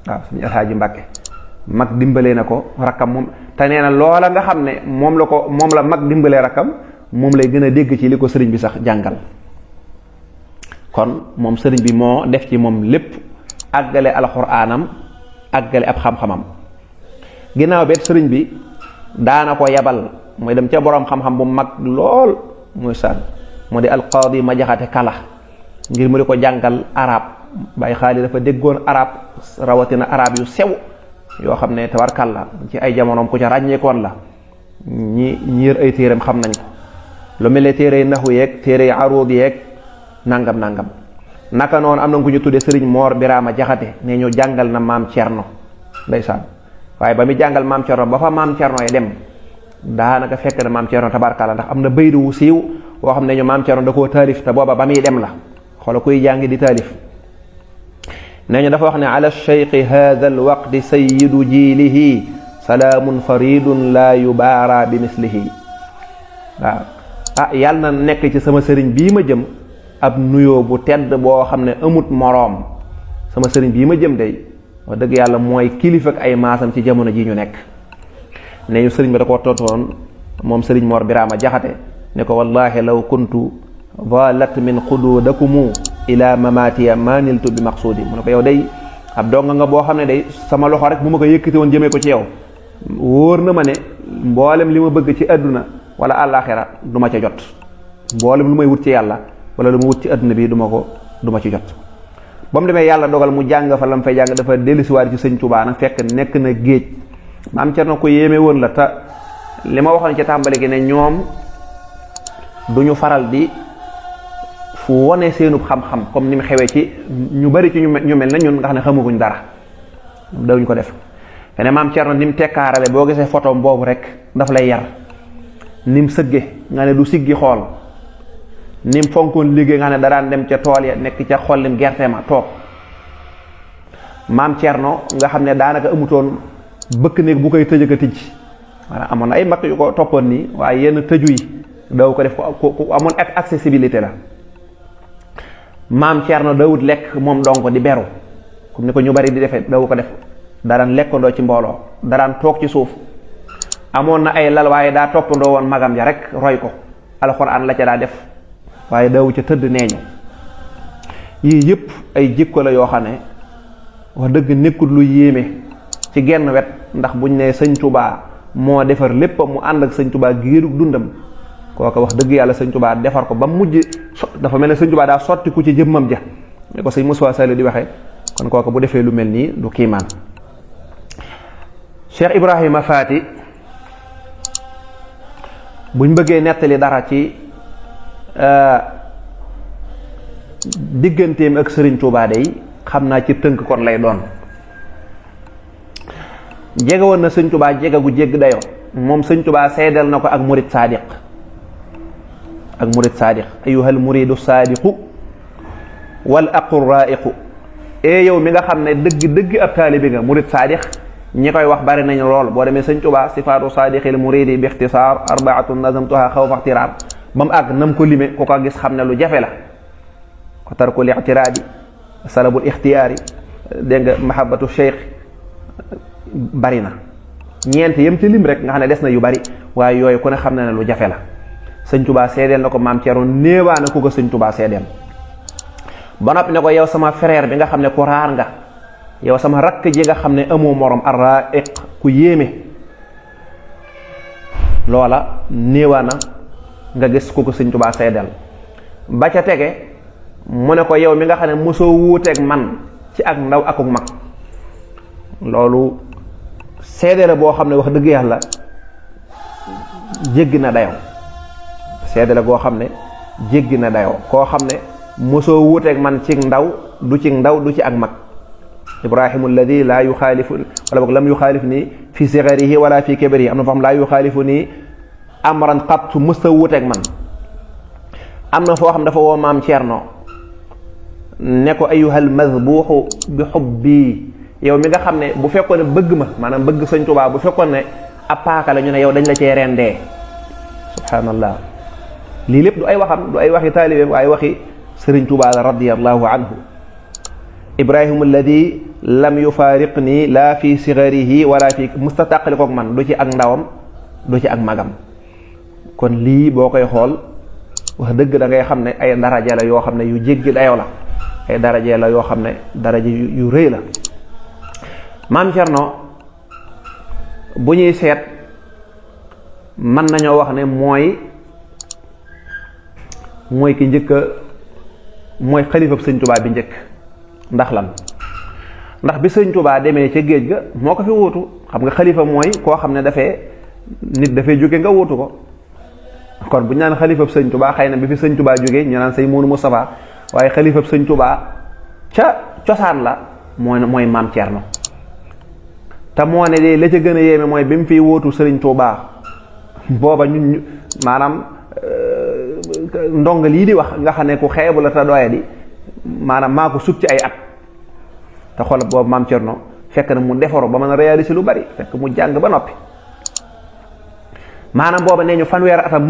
Speaker 1: waaw sëñ Alhaaju Mbàkke mag dimbalee na ko rakkam moom te nee na loola nga xam ne moom la mag dimbalee rakkam moom lay gën a dégg ci li ko sëriñ bi sax jàngal kon moom sëriñ bi moo def ci moom lépp àggale alxuraanam àggale ab xam-xamam ginnaaw bet sëriñ bi daana ko yabal mooy dem ca boroom xam-xam bu mag lool muy sànn mu di alqaadi ma jaxate kala ngir mu di ko jàngal arab Baay Xaali dafa déggoon arab rawatina arab yu sew yoo xam ne tabarkàlla ci ay jamonoom ku ca ràññeekoon la ñi yër ay téereem xam nañ ko lu mel ne téere naxu yeeg téere aruud yeeg nangam naka noonu am na ku ñu tuddee sëriñ Moor Biraama Jaxate ne ñu jàngal na maam Cerno ndeysaan waaye ba muy jàngal maam Cerno ba fa maam Cerno yi dem daanaka fekk na maam Cerno tabarkàlla ndax am na baydu wu siiw woo xam ne ñu maam Cerno da koo taalif te booba ba muy dem la xoola kuy jàngi di taalif nee ñu dafa wax ne ala cheikhi hada alwaqti sayidu jiilihi salaamun faridun la yubaara bi mislihi waaw yàlla na nekk ci sama sëriñ bii ma jëm ab nuyoo bu tedd boo xam ne amut moroom sama sëriñ bii ma jëm day wax dëgg yàlla mooy kilifa ak ay maasam ci jamono ji ñu nekk ne ñu sëriñ ba da ko tontoon moom sëriñ Mor Biraama Jaxate ne ko wallahi law kuntu valat min xuduudakumu ila mamatiya maniltu bi maqsuudi mu ne ko yow day ab donga nga boo xam ne day sama loxo rek bu ma ko yëkkati woon jëmee ko ci yow wóor na ma ne mboolem li ma bëgg ci àdduna wala àllaaxira du ma ca jot mboolem lu may wut ci yàlla wala lu ma wut ci àdduna bi du ma ci jot ba mu demee yàlla dogal mu jàng fa lam fay jàng dafa dellusiwaat ci sëñ Tuubaa nag fekk nekk na géej maam Cerno ko yéeme woon la te li ma waxoon ci tàmbali gi ne ñoom duñu faral di fu wone seenub xam-xam comme ni mu xewee ci ñu bari ci ñu mel na ñun nga xam ne xamaguñ dara dawuñ ko def fene maam Cerno ni mu tekkaarale boo gisee photo boobu rek daf lay yar nim sëgge nga ne du siggi xool, nim fonkoon liggéey nga ne da daan dem ca tool ya nekk ca xollim gerte ma toog. maam Cerno nga xam ne daanaka amutoon bëkk néeg bu koy tëj ak a tijj, maanaam amoon na ay mag yu ko toppoon nii, waaye yenn tëju yi daw ko def ku amoon accessibilité la. maam Cerno dawut lekk moom donc di beru comme ni ko ñu bari di defee, daw ko def, daraan lekkandoo ci mbooloo, daraan toog ci suuf. amoon na ay lal waaye daa toppandoo woon magam ja rek roy ko, alxuraan la ca daa def waaye dawu ca tëdd neeñu. yii yëpp ay jikko la yoo xam ne wax dëgg nekkul lu yéeme ci genn wet, ndax buñ ne sëñ Tuubaa moo defar lépp mu ànd ak sëñ Tuubaa giirug dundam, kooka wax dëgg yàlla sëñ Tuubaa defar ko ba mujj dafa mel ne sëñ Tuubaa daa sotti ku ci jëmmam ja, ne ko sëñ Moussa Sall di waxee. kon kooka bu defee lu mel nii du kiimaan. Cheikh Ibrahima Faati buñ bëggee nettali dara ci digganteem ak sëriñ Tuubaa day xam naa ci tënk kon lay doon. jege woon na sëñ Tuubaa jege gu jégg dayoo, moom sëñ Tuubaa seedal na ko ak murid saadiq, ak murid saadiq, ayyuhal muridu saadiqu wal aqu raiqu. yow mi nga xam ne dëgg ab taalibi nga, murid saadiq ñi koy wax bari nañu lool. boo demee sëñ Tuubaa sifaatu saadiqil muridi bi ixtisaar arbaatun nazamtuha xawfa ixtiraar ba mu àgg nam ko lime ku ko gis xam ne lu jafe la. ko tarkul ixtiraadi, salabul ixtiyaari, dégg nga mahabbatu cheikh, bari na ñeent yem ci lim rek nga xam ne des na yu bari, waaye yooyu ku ne xam ne lu jafe la. sëñ Tuubaa seedeel na ko maam Cerno, néewaa na ku ko sëñ Tuubaa seedeel. ba noppi ne ko yow sama frère bi nga xam ne ku raar nga, yow sama rakk ji nga xam ne amoo morom, arraiq ku yéeme. loola néewaa na nga gis ku ko sëñ Tuubaa seedeel. ba ca tege mu ne ko yow mi nga xam ne mosoo wuuteeg man ci ak ndaw akuk mag. loolu seede la boo xam ne wax dëgg yàlla jéggi na dayoo, seede la goo xam ne jéggi na dayoo. koo xam ne mosoo wuuteeg man ci ndaw du ci ak mag. ibrahimu alladi laa yuxaalifu wala boog lam yuxaalif nii fi sigarihi wala fi kibarihi, am na foo xam laa yuxaalifu nii amran qattu mësta wuuteeg man. am na foo xam dafa woo maam Cerno ne ko ayyuhal madbuuxu bi xubbi, yow mi nga xam ne bu fekkoon ne bëgg ma, maanaam bëgg sëñ Tuubaa bu fekkoon ne ab paaka la ñu ne yow dañ la cee rendee. subhanallah, lii lépp du ay waxam, du ay waxi taalibeem, waaye waxi sëriñ Tuubaa la radiyallahu anhu. ibrahimu alladi lam yufaariqni laa fi sigarihi wala fi mustataqli koog man, du ci ak ndawam du ci ak magam. kon lii boo koy xool wax dëgg da ngay xam ne ay daraja la yoo xam ne yu jéggi dayoo la, ay daraja la yoo xam ne daraja yu rëy la. maam Cerno bu ñuy seet mën nañoo wax ne mooy ki njëkk mooy xalifab sëñ Tuubaa bi njëkk. ndax lan? ndax bi sëñ Tuubaa demee ca géej ga moo ko fi wuutu. xam nga xalifa mooy koo xam ne nit dafay jóge nga wuutu ko. kon bu ñu naan xalifab sëñ Tuubaa xëy na bi fi sëñ Tuubaa jógee ñu naan sëñ Moodu Mustafaa, waaye xalifab sëñ Tuubaa ca cosaan la mooy maam Cerno. te moo ne de la ca gën a yéeme mooy bi mu fiy wuutu sëriñ Tuubaa booba ñun maanaam ndongal yi di wax nga xam ne ku xeebu la te doye di maanaam maa ko sut ci ay at. te xool boobu maam Cerno fekk na mu defaru ba mën a réaliser lu bari, fekk mu jàng ba noppi. maanaam booba nee ñu fanweeri atam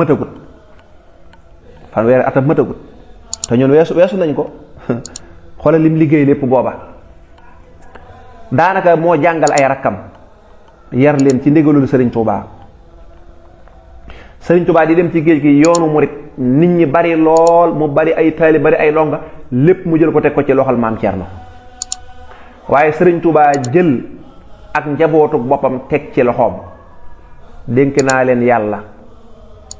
Speaker 1: mëtagut te ñun weesu nañ ko. xoolal lim liggéey lépp booba daanaka moo jàngal ay rakkam, yar leen ci ndigalul sëriñ Tuubaa. sëriñ Tuubaa di dem ci géej gi yoonu murit nit ñi bari lool, mu bari ay taali bari ay longa, lépp mu jël ko teg ko ci loxol maam Cerno. waaye sëriñ Tuubaa jël ak njabootuk boppam teg ci loxoom, dénk naa leen yàlla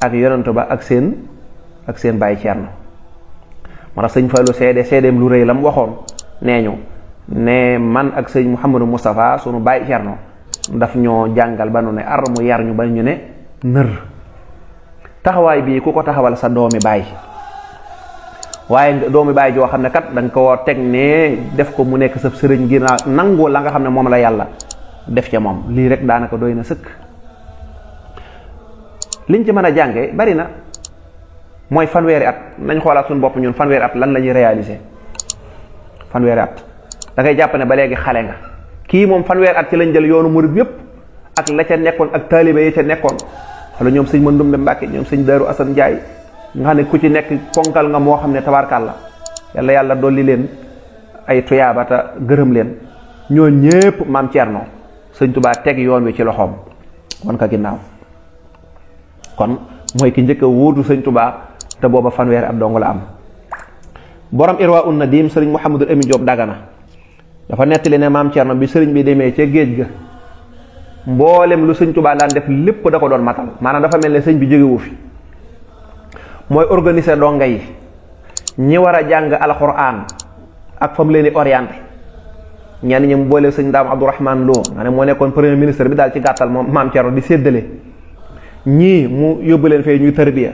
Speaker 1: ak yonent ba ak seen baay Cerno. moo tax sëñ Fallu seedeem lu rëy la mu waxoon nee ñu ne man ak sëñ Mouhamadou Moustapha sunu baay Cerno daf ñoo jàngal ba nu ne ar mu yar ñu ba ñu ne nër. taxawaay bii ku ko taxawal sa doomi baay, waaye doomi baay joo xam ne kat da nga ko teg ne def ko mu nekk sa sëriñ ngir nangu la nga xam ne moom la yàlla def ca moom, lii rek daanaka doy na sëkk. liñ ci mën a jànge bari na, mooy fanweeri at. nañ xoolaat suñu bopp ñun fanweeri at lan la ñuy réaliser. fanweeri at da ngay jàpp ne ba léegi xale nga. kii moom fanweeri at ci lañ jël yoonu murid yépp ak la ca nekkoon ak taalibe yi ca nekkoon. wala ñoom sëñ Mandumbe Mbàkke, ñoom sëñ Daaru Asan Njaay, nga xam ne ku ci nekk ponkal nga moo xam ne tabaarkàlla yàlla dolli leen ay tuyaabata gërëm leen. ñoo ñépp maam Cerno sëñ Tuubaa teg yoon wi ci loxoom wan ka ginnaaw. kon mooy ki njëkk a wuutu sëñ Tuubaa te booba fanweeri at dong la am. borom Irwa un Nadim sëriñ Mouhamadul Amin Diop Dagana dafa nettali ne maam Cerno bi sëriñ bi demee ca géej ga mboolem lu sëñ Tuubaa daan def lépp da ko doon matal. maanaam dafa mel ne sëñ bi jógewu fi. mooy organiser donga yi, ñi war a jàng alxuraan ak fam leen di orienté. ñenn ñi mu boole sëñ Daam Abdourahman Lo nga ne moo nekkoon premier ministre bi daal ci gàttal moom maam Cerno di séddale. ñii mu yóbbu leen fee ñuy tarbiya,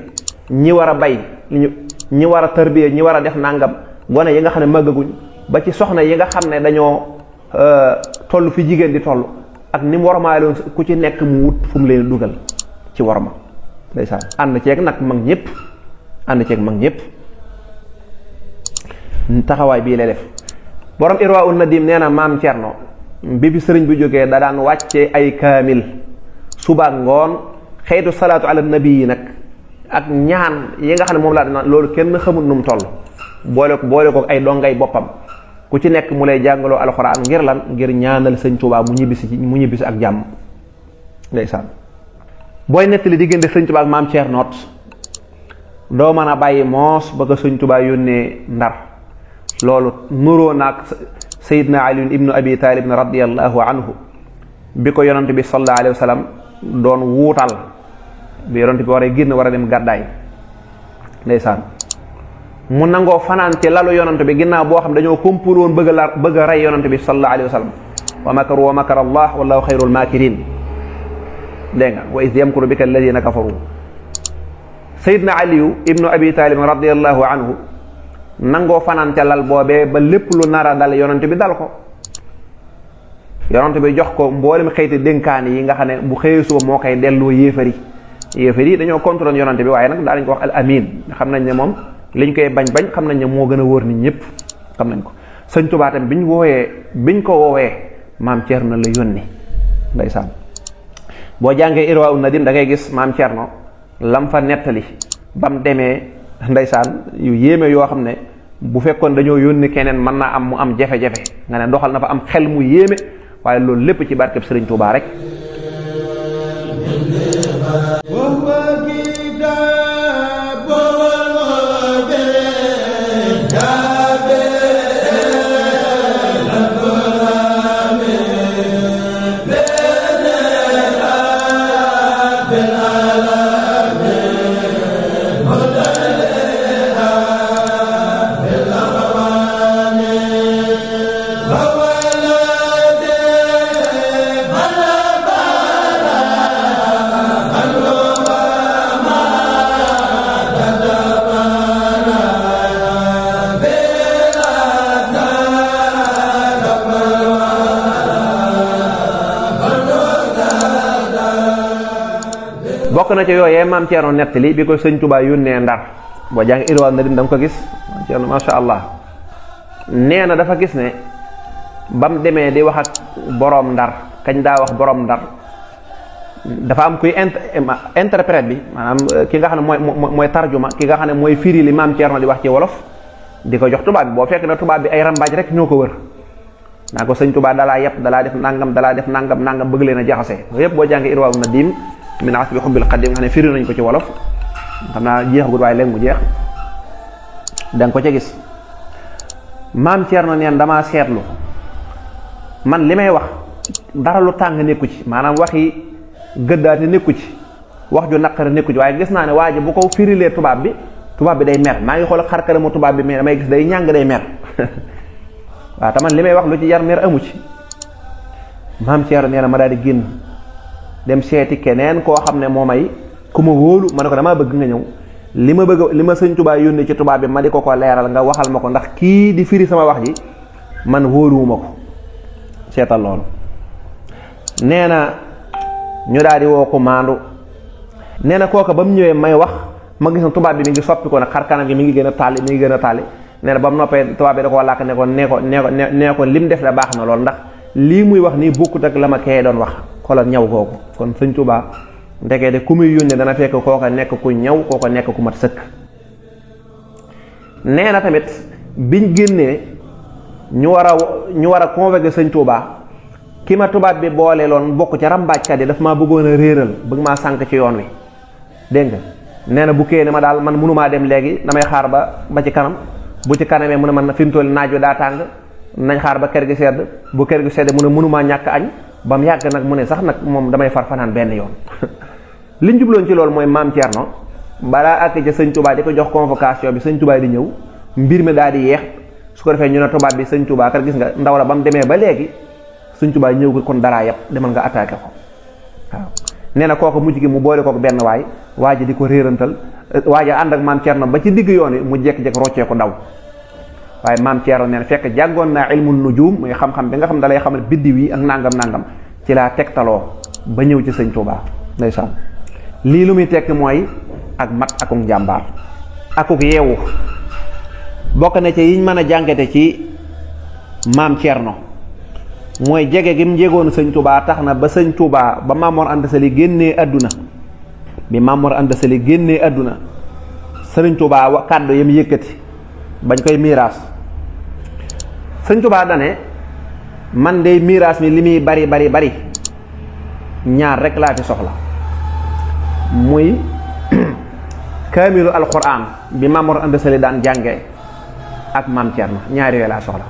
Speaker 1: ñi war a bay ñi war a tarbiya, ñi war a def nangam, gone yi nga xam ne màggaguñ, ba ci soxna yi nga xam ne dañoo toll fi jigéen di toll, ak ni mu warmaaloon ku ci nekk mu wut fu mu leen dugal ci warma. ndeysaan ànd ceeg nag mag ñëpp, ànd ceeg mag ñëpp taxawaay bii lay def. borom Irwa un Nadim nee na maam Cerno bi fi sëriñ bi jógee da daan wàcce ay kaamil suba ak ngoon, xeetu salaatu ala nabi yi nag ak ñaan yi nga xam ne moom laa dina loolu kenn xamul nu mu toll. boole ko ay dongay boppam, ku ci nekk mu lay jàngaloo alxuraan ngir lan, ngir ñaanal sëñ Tuubaa mu ñibbisi ak jàmm. ndeysaan booy nettali diggante sëñ Tuubaa ak maam Cerno doo mën a bàyyi moos ba ko sëñ Tuubaa yónnee Ndar. loolu nuroo naag Seydina Ali ibnu Abi Talib radiyallahu anhu bi ko yonent bi sallallahu alayhi wa sallam doon wuutal, bi yonent bi war a génn war a dem gàddaay. ndeysaan mu nangoo fanaan ci lalu yonent bi ginnaaw boo xam dañoo kompul woon bëgg a rey yonent bi sallallahu alayhi wa sallam. wa makaru wa makara Allah wallahu xayrul makirin. dégg nga wa iz yamkuru bika alladina kafaru. Seydina Ali ibnu Abi Talib radiyallahu anhu nangoo fanaan ca lal boobee ba lépp lu nara dal yonent bi dal ko. yonent bi jox ko mboolem xëyti dénkaan yi nga xam ne bu xëyee suba moo koy delloo yéefari yi dañoo contrôle yonent bi, waaye nag daa lañ ko wax al amin. xam nañ ne moom liñ koy bañ xam nañ ne moo gën a wóor nit ñëpp xam nañ ko. sëñ Tuubaa tamit biñ ko woowee maam Cerno la yónni. ndeysaan boo jàngee Irwa un Nadim da ngay gis maam Cerno lam fa nettali bam demee. ndeysaan yu yéeme yoo xam ne bu fekkoon dañoo yónni keneen mën naa am mu am jafe-jafe, nga ne doxal na fa am xel mu yéeme, waaye loolu lépp ci barkeb Sëriñ Tuubaa rek. bokk na ci yooyee maam Cerno nettali bi ko sëñ Tuubaa yónnee Ndar. boo jàng Irwa Nadim da nga ko gis maam Cerno masha Allah nee na dafa gis ne bam demee di wax ak boroom Ndar, kañ daa wax boroom Ndar, dafa am kuy interprète bi, maanaam ki nga xam ne mooy tarjuma, ki nga xam ne mooy firi li maam Cerno di wax ci wolof di ko jox tubaab bi. boo fekk na tubaab bi ay rambaaj rek ñoo ko wër naa ko sëñ Tuubaa dalaa yëpp dalaa def nangam bëgg leen a jaxase. yëpp boo jàng Irwa Nadim min asbi xubbil xadim nga xam ne firi nañ ko ci wolof, xam naa jeexagut waaye léegi mu jeex, da nga ko ca gis. maam Cerno neen damaa seetlu man li may wax dara lu tàng nekku ci, maanaam waxi gëddaate nekku ci, wax ju naqari nekku ci, waaye gis naa ne waa ji bu ko firilee tubaab bi day mer. maa ngi xool xar kanamu tubaab bi mais damay gis day ñàng, day mer. waaw te man li may wax lu ci jar mer amu ci. maam Cerno nee na ma daal di génn dem seeti keneen koo xam ne moo may ku ma wóolu, ma ne ko damaa bëgg nga ñëw li ma sëñ Tuubaa yónnee ci tubaab bi ma di ko leeral nga waxal ma ko, ndax kii di firi sama wax ji man wóoluwuma ko. seetal loolu. nee na ñu daal di woo ko maandu nee na kooka ba mu ñëwee may wax ma gis na tubaab bi mi ngi soppi ko nag xar kanam gi mi ngi gën a tàlli mi ngi gën a tàlli nee na ba mu noppee tubaab bi da koo làkk ne ko lim def da baax na lool ndax lii muy wax nii bokkut ak la ma kee doon wax xoolal ñaw kooku kon sëñ Tuubaa ndekee de ku muy yónnee dana fekk kooka nekk ku ñaw kooka nekk ku mat sëkk. nee na tamit biñ génnee ñu war a convoquer sëñ Tuubaa ki ma tubaab bi boole loon bokk ca rambaajkat yi daf maa bëggoon a réeral bëgg maa sànk ci yoon wi dégg nga nee na bu kee ne ma daal man mënumaa dem léegi damay xaar ba ci kanam bu ci kanamee mu ne man fi mu toll naaj wi daa tàng nañ xaar ba kër gi sedd bu kër gi sedd mu ne mënumaa ñàkk añ ba mu yàgg nag mu ne sax nag moom damay far fanaan benn yoon liñ jubloon ci loolu mooy maam Thierno balaa àgg ca sëñ Touba di ko jox convocation bi sëñ Touba di ñëw mbir mi daal di yeex su ko defee ñu ne tubaab bi sëñ Touba kat gis nga ndaw la ba mu demee ba léegi sëñ Touba ñëw ko kon daraa yëpp demal nga attaqué ko waaw. nee na kooku mujj gi mu boole kook benn waa ji di ko réerantal waa ji ànd ak maam Thierno ba ci digg yoon wi mu jekk-jekk roccee ko daw waaye maam Thierno nee na fekk jàngoon naa ilmul nujum muy xam-xam bi nga xam da lay xamal biddiw yi ak nangam ci laa tegtaloo ba ñëw ci sëñ Touba ndeysaan. lii lu muy tekk mooy ak mat akuk njàmbaar akuk yeewu bokk na ci yiñ mën a jàngate ci maam Thierno mooy jege gi mu jegoon sëñ Touba tax na ba sëñ Touba ba Maam Mor Anta Sali génnee àdduna bi Maam Mor Anta Sali génnee àdduna sëriñ Touba kàddu yam yëkkati bañ koy miiraas sëñ Touba dane man de miiraas mi li muy bari ñaar rek laa fi soxla muy kaamilu alquran bi Maam Mor Anta Sali daan jànge ak maam Thierno ñaari yooyu laa soxla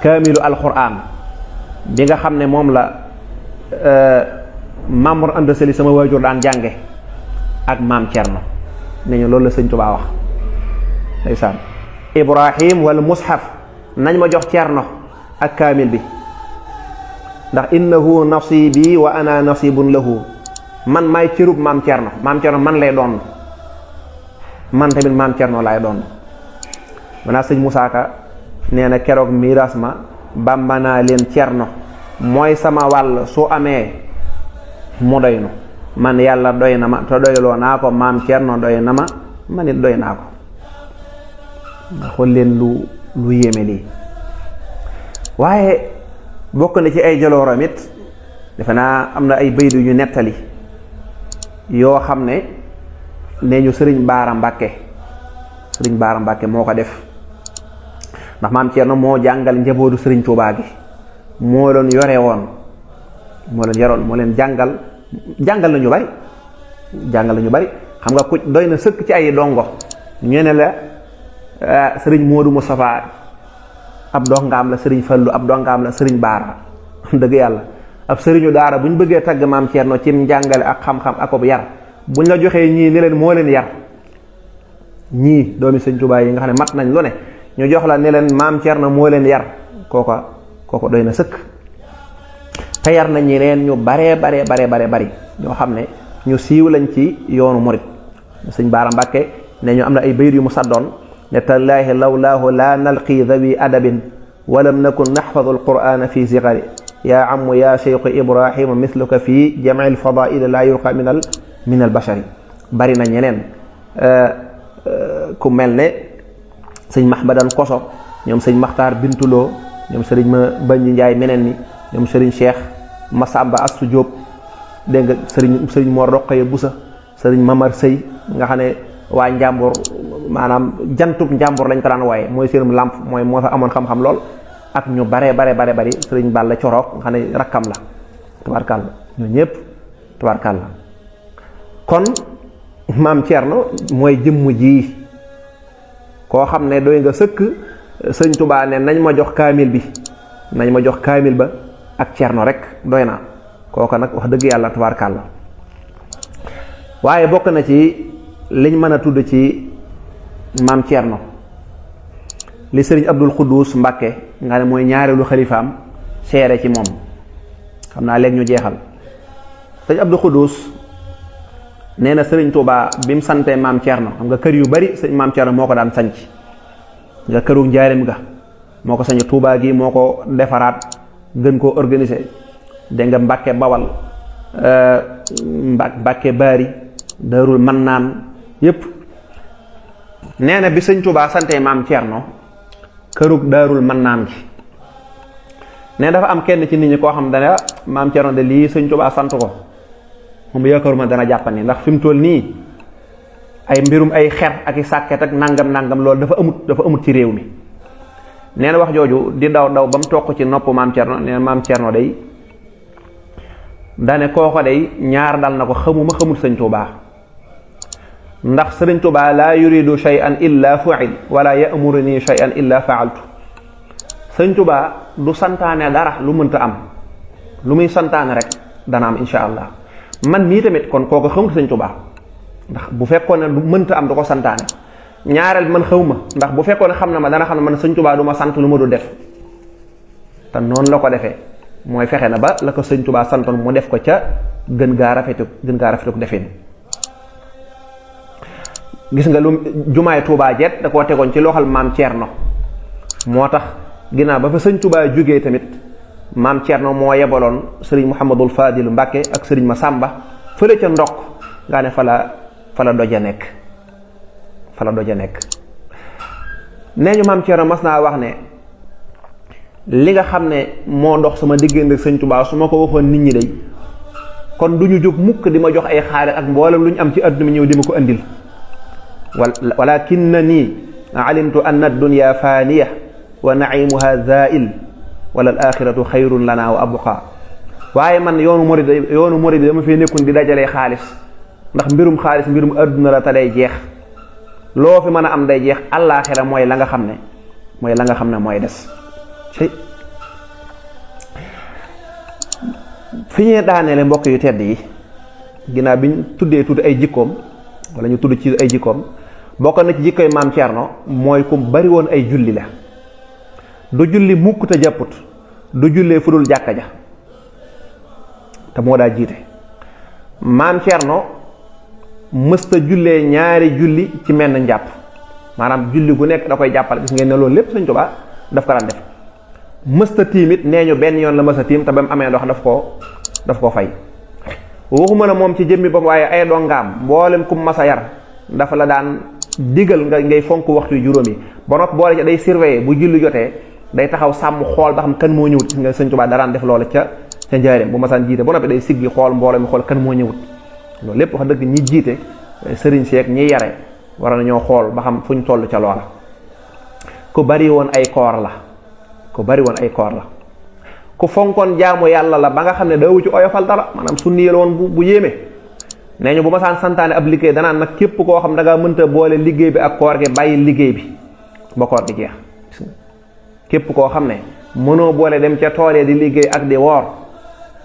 Speaker 1: kaamilu alquran bi nga xam ne moom la Maam Mor Anta Sali sama waajur daan jànge ak maam Thierno ne ñu loolu la sëñ Tuubaa wax ndeysaan Ibrahim wala mushaf nañ ma jox Thierno ak kaamil bi ndax innahu nasibi wa ana nasibun lahu man maay cërub maam Thierno man lay doon man tamit maam Thierno laay doon maanaam sëñ Moussa Ka nee na keroog miiras ma bàmba naa leen Thierno mooy sama wàll su amee mu doy nu man yàlla doy na ma te doyloo naa ko maam Thierno doy na ma man it doy naa ko nga xool leen lu yéeme lii waaye bokk na ci ay jalooram it defe naa am na ay baydu yu nettali yoo xam ne nee ñu sëriñ Baara Mbàkke moo ko def ndax maam Thierno moo jàngal njabootu sëriñ Tuubaa gi moo leen yore woon moo leen jàngal na ñu bari xam nga ku doy na sëkk ci ay dongo ñu ne la sëriñ Moodu Mustafaa ab dongaam la sëriñ Fallu ab dongaam la sëriñ Baara dëgg yàlla ab sëriñu daara bu ñu bëggee tagg maam Thierno ci njàngale ak xam-xam ak ab yar buñ la joxee ñii ne leen moo leen yar ñii doomi sëñ Tuubaa yi nga xam ne mat nañ lu ne ñu jox la ne leen maam Thierno moo leen yar kooko doy na sëkk te yar na ñeneen ñu bari ñoo xam ne ñu siiw lañ ci yoonu murit sëñ Baara Mbàkke ne ñu am na ay bayit yu mu saddoon ne tallaahi lawlaahu la nalqi dhawi adabin walam nakun naxfadu alqur'ana fi sigari yaa amu yaa cheikhu ibrahima misluka fi jamci alfadaili la yulqa min albashari bari na ñeneen ku mel ne sëñ Mahmadan Koso ñoom sëñ Maxtaar Bintuloo ñoom sëriñ ma Banji Njaay meneen ni ñoom sëriñ Cheikh Masamba Astu Jóob dégg nga sëriñ Mor Roqaya Busa sëriñ Mamar Sëy nga xam ne waa Njàmbur maanaam jantub Njàmbur lañ ko daan waaye mooy seenum làmp mooy moo fa amoon xam-xam lool ak ñu bari sëriñ Balla Corook nga xam ne rakkam la tabarkàlla ñoo ñëpp tabarkàlla kon maam Thierno mooy jëmm ji koo xam ne doy nga sëkk sëñ Tuubaa ne nañ ma jox kaamil ba ak Thierno rek doy na kooka nag wax dëgg yàlla tabarkàlla waaye bokk na ci liñ mën a tudd ci maam Thierno li sëriñ Abdul Xuddus Mbàkke nga ne mooy ñaareelu xalifaam seere ci moom xam naa léegi ñu jeexal sëriñ Abdul Xuddus nee na sëriñ Tuubaa bi mu santee maam Thierno xam nga kër yu bari sëriñ maam Thierno moo ko daan sanc nga këru njaarim ga moo ko sañ Tuubaa gi moo ko defaraat gën koo organiser dégg nga Mbàkke Bawal Mbàkke Baari, Daarul Mannaan yépp. nee na bi sëñ Tuubaa sante maam Cerno kërug Daarul Mannaan gi, ne dafa am kenn ci nit ñi koo xam dana maam Cerno de lii sëñ Tuubaa sant ko moom yaakaaruma dana jàppani, ndax fi mu toll nii ay mbirum ay xer ak i sàkket ak nangam loolu dafa amut ci réew mi. nee na wax jooju di daw ba mu toq ci nopp maam Cerno. nee na maam Cerno day dane kooko day ñaar dal na ko, xamul sëñ Tuubaa, ndax sëriñ Tuubaa laa yuridu shay'an illa fu'il wala ya'muruni shay'an illa fa'altu. sëñ Tuubaa du santaane dara lu mënta am, lu muy santaane rek dana am insha allah. man mii tamit kon kooku xamul sëñ Tuubaa, ndax bu fekkoon ne lu mënta am du ko santaane. ñaareel man xaw ma, ndax bu fekkoon ne xam na ma dana xam ne man sëñ Tuubaa du ma sant lu ma du def. te noonu la ko defee, mooy fexe na ba la ko sëñ Tuubaa santoon mu def ko ca gën gaa rafetu defin. gis nga lu jumaay Tuubaa jet da koo tegoon ci loxal maam Cerno. moo tax ginnaaw ba fa sëñ Tuubaa jógee tamit maam Cerno moo yebaloon sëriñ Muhammadul Faadilu Mbàkke ak sëriñ Masàmba fële ca ndokk nga ne fa la doja nekk. nee ñu maam Cerno mas naa wax ne li nga xam ne moo dox sama diggante sëñ Tuubaa su ma ko waxoon nit ñi day kon du ñu jóg mukk di ma jox ay xaalis ak mboolem lu ñu am ci àdduna mi ñëw di ma ko andil. walakinnani alimtu anna ad-dunya faniya wa naimuha zail wala al axiratu xayrun lana wa abqa. waaye man yoonu murid bi dama fee nekkun di dajalee xaalis, ndax mbirum xaalis mbirum àdduna la te day jeex. loo fi mën a am day jeex, àllaaxira mooy la nga xam ne mooy des. fi ñuy daaneele mbokk yu tedd yi, ginnaaw bi ñu tudd ay jikkoom wala ñu tudd ci ay jikkoom, bokk na ci jikkoy maam Cerno mooy ku bari woon ay julli la. du julli mukk te jàpput, du jullee fu dul jàkka ja, te moo daa jiite. maam Cerno mësta jullee ñaari julli ci menn njàpp, maanaam julli gu nekk da koy jàppal. gis ngeen ne loolu lépp sëñ Tuubaa daf ko daan def. mësta tiimit nee ñu benn yoon la mësta tiim, te ba mu amee ndox daf koo fay. waxuma la moom ci jëmmi bopp, waaye ay dongaam mboolem kum masa yar dafa la daan digal ngay fonk waxtu juróom yi. ba noppi boole ca day surveiller bu julli jotee day taxaw sàmm xool ba xam kan moo ñëwut. gis nga sëñ Tuubaa daraan def loola ca njaareem bu masaan jiite ba noppi day siggi xool mbooloo mi xool kan moo ñëwut. loolu lépp wax dëgg ñi jiite sëriñ seeg ñi yare war nañoo xool ba xam fuñ toll ca loola. ku bari woon ay koor la ku fonkoon jaamu yàlla la ba nga xam ne daawu ci oyofal dara, maanaam sunni la woon bu yéeme. nee ñu bu ma saan santaane ab liggéey danaan nag képp koo xam da ngaa mënta boole liggéey bi ak koor gi bàyyi liggéey bi ba koor gi jeex. képp koo xam ne mënoo boole dem ca tool yi di liggéey ak di woor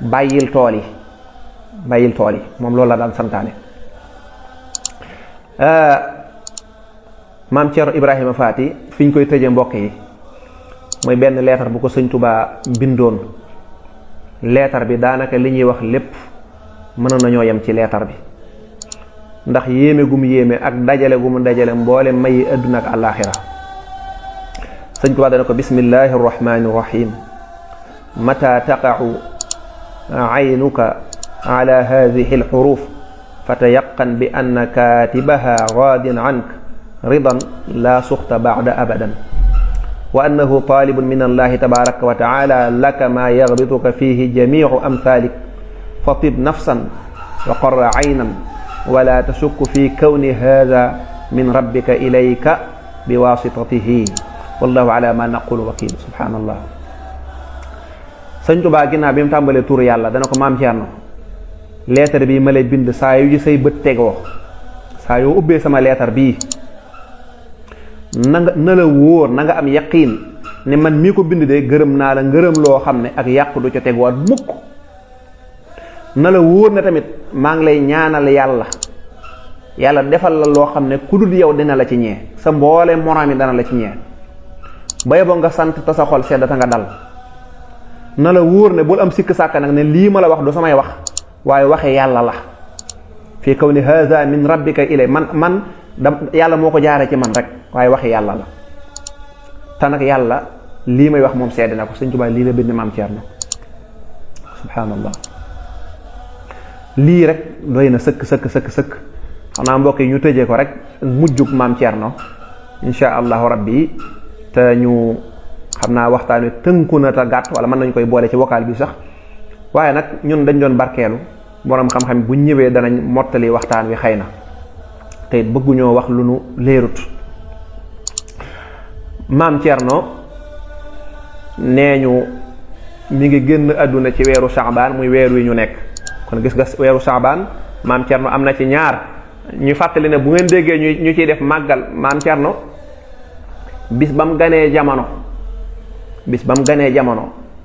Speaker 1: bàyyil tool yi moom loolu la daan santaane. maam Cerno Ibrahima Faati fi ñu koy tëje mbokk yi mooy benn leetar bu ko sëñ Tuubaa bindoon. leetar bi daanaka li ñuy wax lépp mënoon nañoo yem ci leetar bi, ndax yéeme gu mu yéeme ak dajale gu mu dajale mboole mayi àdduna ak àllaaxira. sëñ Tuubaa dana ko bismillahi arrahmani irrahim mata taqa'u aynuka ala hadihi alxuruf fatayaqan bi anna katibaha radin ank ridan la suxta ba'da abadan wa annahu talibun min allahi tabaraka wa taala laka ma yaghbituka fihi jamiu amthalik fatib nafsan wa qarra aynan wala tashukku fi kawni hadha min rabbika ilayka biwasitatihi wallahu ala ma naqulu wakil. subhanallah. sëñ Tuubaa ginnaaw bi mu tàmbalee tur yàlla dana ko maam Cerno leetar bii ma lay bind saa yu ji say bët tegoo, saa yoo ubbee sama leetar bii na la wóor na nga am yaqiin ne man mii ko bind de gërëm naa la ngërëm loo xam ne ak yàqu du ca teguwaat mukk. na la wóor ne tamit maa ngi lay ñaanal yàlla defal la loo xam ne ku dul yow dina la ci ñee, sa mboole moroom yi dana la ci ñee. ba yeboo nga sant te sa xol sedd ta nga dal. na la wóor ne bul am sikk sàkk nag ne lii ma la wax du samay wax waaye waxe yàlla la. fii kaw ni haza min rabbika ilay man yàlla moo ko jaaree ci man rek waaye waxi yàlla la. te nag yàlla lii may wax moom sedd na ko. sëñ Tuubaa lii la bind maam Cerno. subhanallah. lii rek doy na sëkk sëkk sëkk sëkk. xam naa mbokk yi ñu tëjee ko rek mujjug maam Thierno insha allahu rabbi te ñu xam naa waxtaan wi tënku na te gàtt wala mën nañu koy boole ci vocal bi sax waaye nag ñun dañ doon barkeelu borom xam-xam bu ñëwee danañ mottali waxtaan wi xëy na te it bëgguñoo wax lu nu leerut. maam Thierno nee ñu mi ngi génn àdduna ci weeru Saabaan muy weer wi ñu nekk kon gis nga weeru Saabaan maam Thierno am na ci ñaar ñu fàttali ne bu ngeen déggee ñu ciy def màggal maam Thierno bis ba mu ganee jamono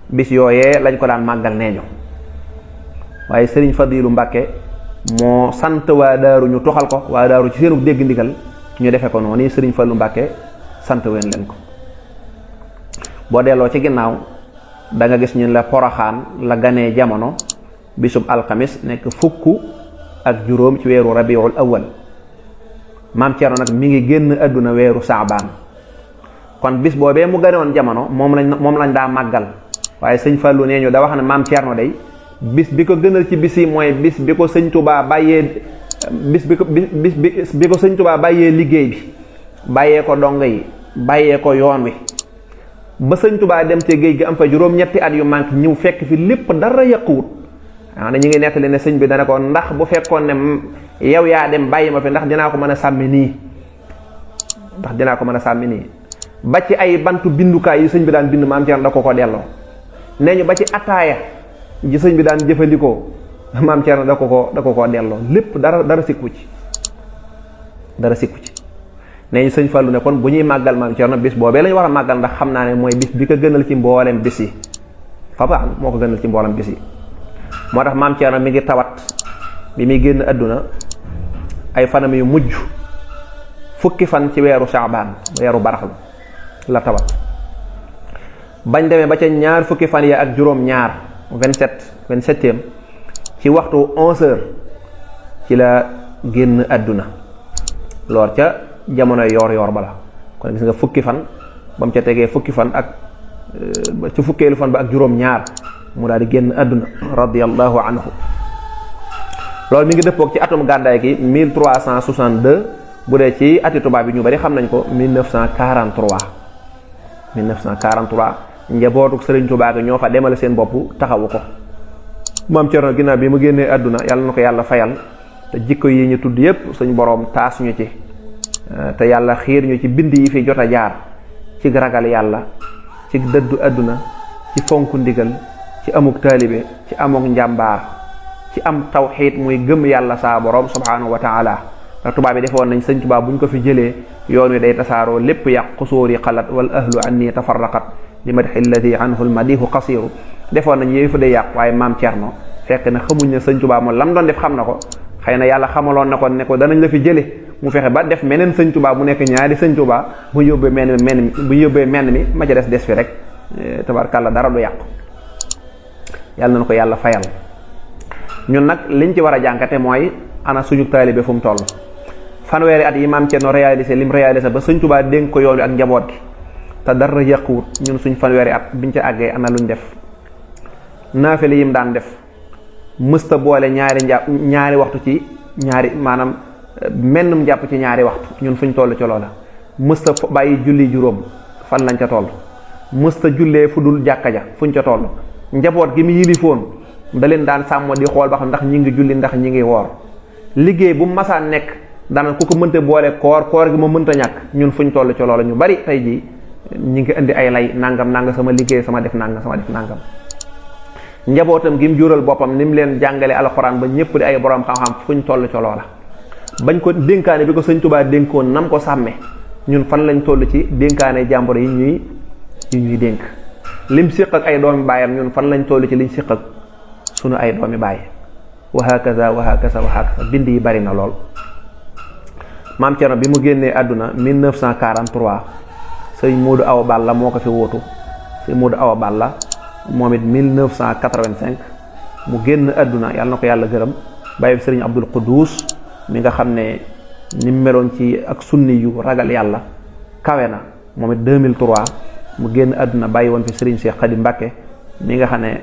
Speaker 1: bis yooyee lañ ko daan màggal nee ñu waaye Serigne Fadilu Mbàkke moo sant waa daaru ñu toxal ko waa daaru ci seenu dégg ndigal ñu defe ko noonu Serigne Fallu Mbàkke sant ween leen ko. boo delloo ci ginnaaw da nga gis ñu la Poroxaan la ganee jamono bisub alxamis nekk fukk ak juróom ci weeru rabiul awal maam Thierno nag mi ngi génn àdduna weeru Saabaan kon bis boobee mu ganewoon jamono moom lañ daa màggal waaye sëñ Fallu nee ñu da wax ne maam Thierno day bis bi ko gënal ci bis yi mooy bis bi ko sëñ Touba bàyyee bi ko sëñ Touba bàyyee liggéey bi bàyyee ko dongo yi bàyyee ko yoon wi ba sëñ Touba dem ci géej gi am fa juróom-ñetti at yu manque ñëw fekk fi lépp dara yàquwut waaw ñu ngi nettali ne sëñ bi dana ko ndax bu fekkoon ne yow yaa dem bàyyi ma fi ndax dinaa ko mën a sàmmi nii ba ci ay bantu bindukaay yi sëñ bi daan bind maam Thierno da ko delloo nee ñu ba ci ataaya ji sëñ bi daan jëfandikoo maam Thierno da ko delloo lépp dara sikku ci nee ñu sëñ Fallu ne kon bu ñuy màggal maam Thierno bis boobee lañu war a màggal ndax xam naa ne mooy bis bi ko gënal ci mboolem bis yi fapaan moo ko gënal ci mboolem bis yi moo tax maam Thierno mi ngi tawat bi muy génn àdduna ay fanam yu mujj fukki fan ci weeru Saabaan weeru baraxlu la tawat bañ demee ba ca ñaar fukki fan ya ak juróom ñaar 27e ci waxtu 11h ci la génn àdduna loor ca jamono yoor bala kon gis nga fukki fan ba mu ca tegee fukki fan ak ci fukkeelu fan ba ak juróom ñaar mu daal di génn àdduna radiyallahu anhu loolu mi ngi dëppoog ci atum gàddaay gi 1362 bu dee ci ati tubaab bi ñu bari xam nañ ko 1943 njabootuk Sëriñ Tuubaa gi ñoo fa demale seen bopp taxawu ko maam Thierno ginnaaw bi mu génnee àdduna yàlla na ko yàlla fayal te jikko yi ñu tudd yépp suñ boroom taas ñu ci te yàlla xiir ñu ci bind yi fi jot a jaar ci ragal yàlla ci dëddu àdduna ci fonk ndigal ci amuk taalibe ci amuk njàmbaar ci am tawxiid muy gëm yàlla saa boroom subhanahu wa taala ndax tubaab yi defoon nañ sëñ Tuubaa buñ ko fi jëlee yoon wi day tasaaroo lépp yàq xusuuri xalat wal ahlu anni tafarraqat li madxi alladi anhu lmadihu qasiru defoon nañ yooyu fa day yàq waaye maam Thierno fekk na xamuñ ne sëñ Tuubaa moom lam doon def xam na ko xëy na yàlla xamaloon na ko ne ko danañ la fi jële mu fexe ba def meneen sëñ Tuubaa mu nekk ñaari sëñ Tuubaa bu yóbbee menn mi ma ca des fi rek tabarkàlla dara du yàqu yàlla na ko yàlla fayal. ñun nag liñ ci war a jànkate mooy ana suñu taalibe fu mu toll fanweeri at yi maam Thierno réalisé lim réalisé ba sëñ Tuubaa dénk ko yoon wi ak njaboot gi te dara yàquwut ñun suñ fanweeri at biñ ca àggee ana luñ def naafile yim daan def mësta boole ñaari waxtu ci maanaam mennum jàpp ci ñaari waxtu ñun fuñ toll ci loola mësta bàyyi julli juróom fan lañ ca toll mësta jullee fu dul jàkka ja fuñ ca toll njaboot gi mu yilifoon da leen daan sàmm di xool ba xam ndax ñi ngi julli ndax ñi ngi woor liggéey bu masaan nekk dana ku ko mënta boole koor gi ma mënta ñàkk ñun fuñ toll ci loola ñu bari tey jii ñi ngi indi ay lay nangam sama liggéey sama def nangam njabootam gi mu jural boppam ni mu leen jàngale alxuraan ba ñëpp di ay borom xam-xam fuñ toll ci loola bañ ko dénkaane bi ko sëñ Tuubaa dénkoon nam ko sàmme ñun fan lañ toll ci dénkaane jàmbur yi ñuy dénk lim séq ak ay doomi baayam ñun fan lañ toll ci liñ séq ak sunu ay doomi baay wa hakaza bind yi bari na lool. maam Thierno bi mu génnee àdduna 1943 sëñ Modou Awa Balla moo ko fi wóotu sëñ Modou Awa Balla moom it 1985 mu génn àdduna yàlla na ko yàlla gërëm bàyyi fi sëriñ Abdul Quddus mi nga xam ne ni mu meloon ci ak sunni yu ragal yàlla kawe na moom it 2003 mu génn àdduna bàyyi woon fi sëriñ Cheikh Khady Mbacké mi nga xam ne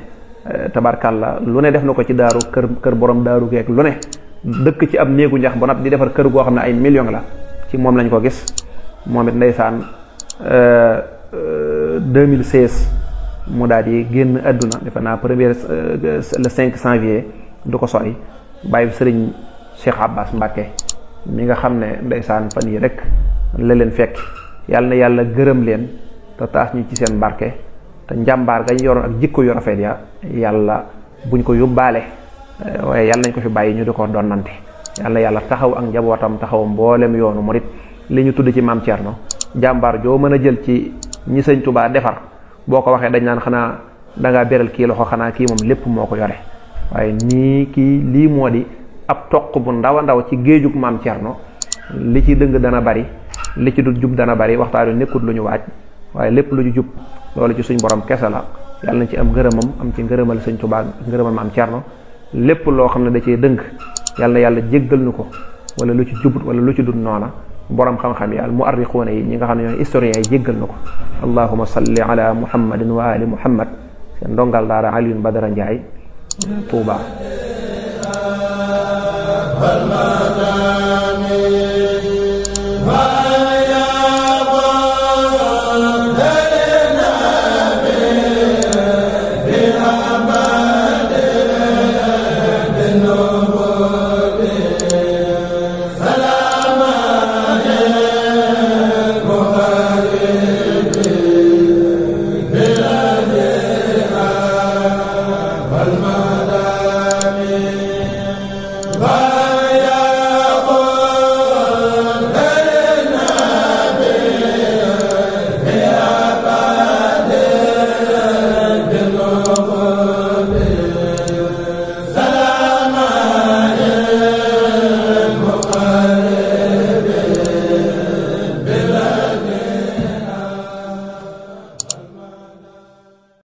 Speaker 1: tabarkàlla lu ne def na ko ci daaru kër borom daaru geek lu ne dëkk ci ab néegu ñax ba noppi di defar kër goo xam ne ay millions la ci moom lañ ko gis. moom it ndeysaan 2016 mu daal di génn àdduna defe naa le 5 janvier du ko sori bàyyi sëriñ Cheikh Abbas Mbacke mi nga xam ne ndeysaan fan yi rek la leen fekk yàlla na yàlla gërëm leen te taas ñu ci seen barke te njàmbaar gañ yoroon ak jikko yu rafet ya yàlla buñ ko yóbbaale waaye yàlla nañ ko fi bàyyi ñu di ko donnante yàlla na yàlla taxaw ak njabootam taxaw mboolem yoonu murit li ñu tudd ci maam Thierno jàmbaar joo mën a jël ci ñi sëñ Touba defar boo ko waxee dañ naan xanaa dangaa beral kii loxo xanaa kii moom lépp moo ko yore waaye lii moo di ab toq bu ndaw a ndaw ci géejug maam Thierno li ci dëng dana bari li ci du jub dana bari waxtaanu nekkut lu ñu waaj waaye lépp lu ñu jub loolu ci suñ borom kese la yàlla nañ ci am ngërëmam am ci ngërëmal sëñ Touba ngërëmal maam Thierno lépp loo xam ne da cee dëng yàlla na yàlla jéggal nu ko wala lu ci jubut wala lu ci dut noona borom xam-xam yi al muarrixuuna yi ñi nga xam ne ñooy historiens yi jéggal na ko allahuma salli ala muhammadin wa ali muhammad seen ndongal daara Alioune Badara Ndiaye Touba.
Speaker 2: والمدامي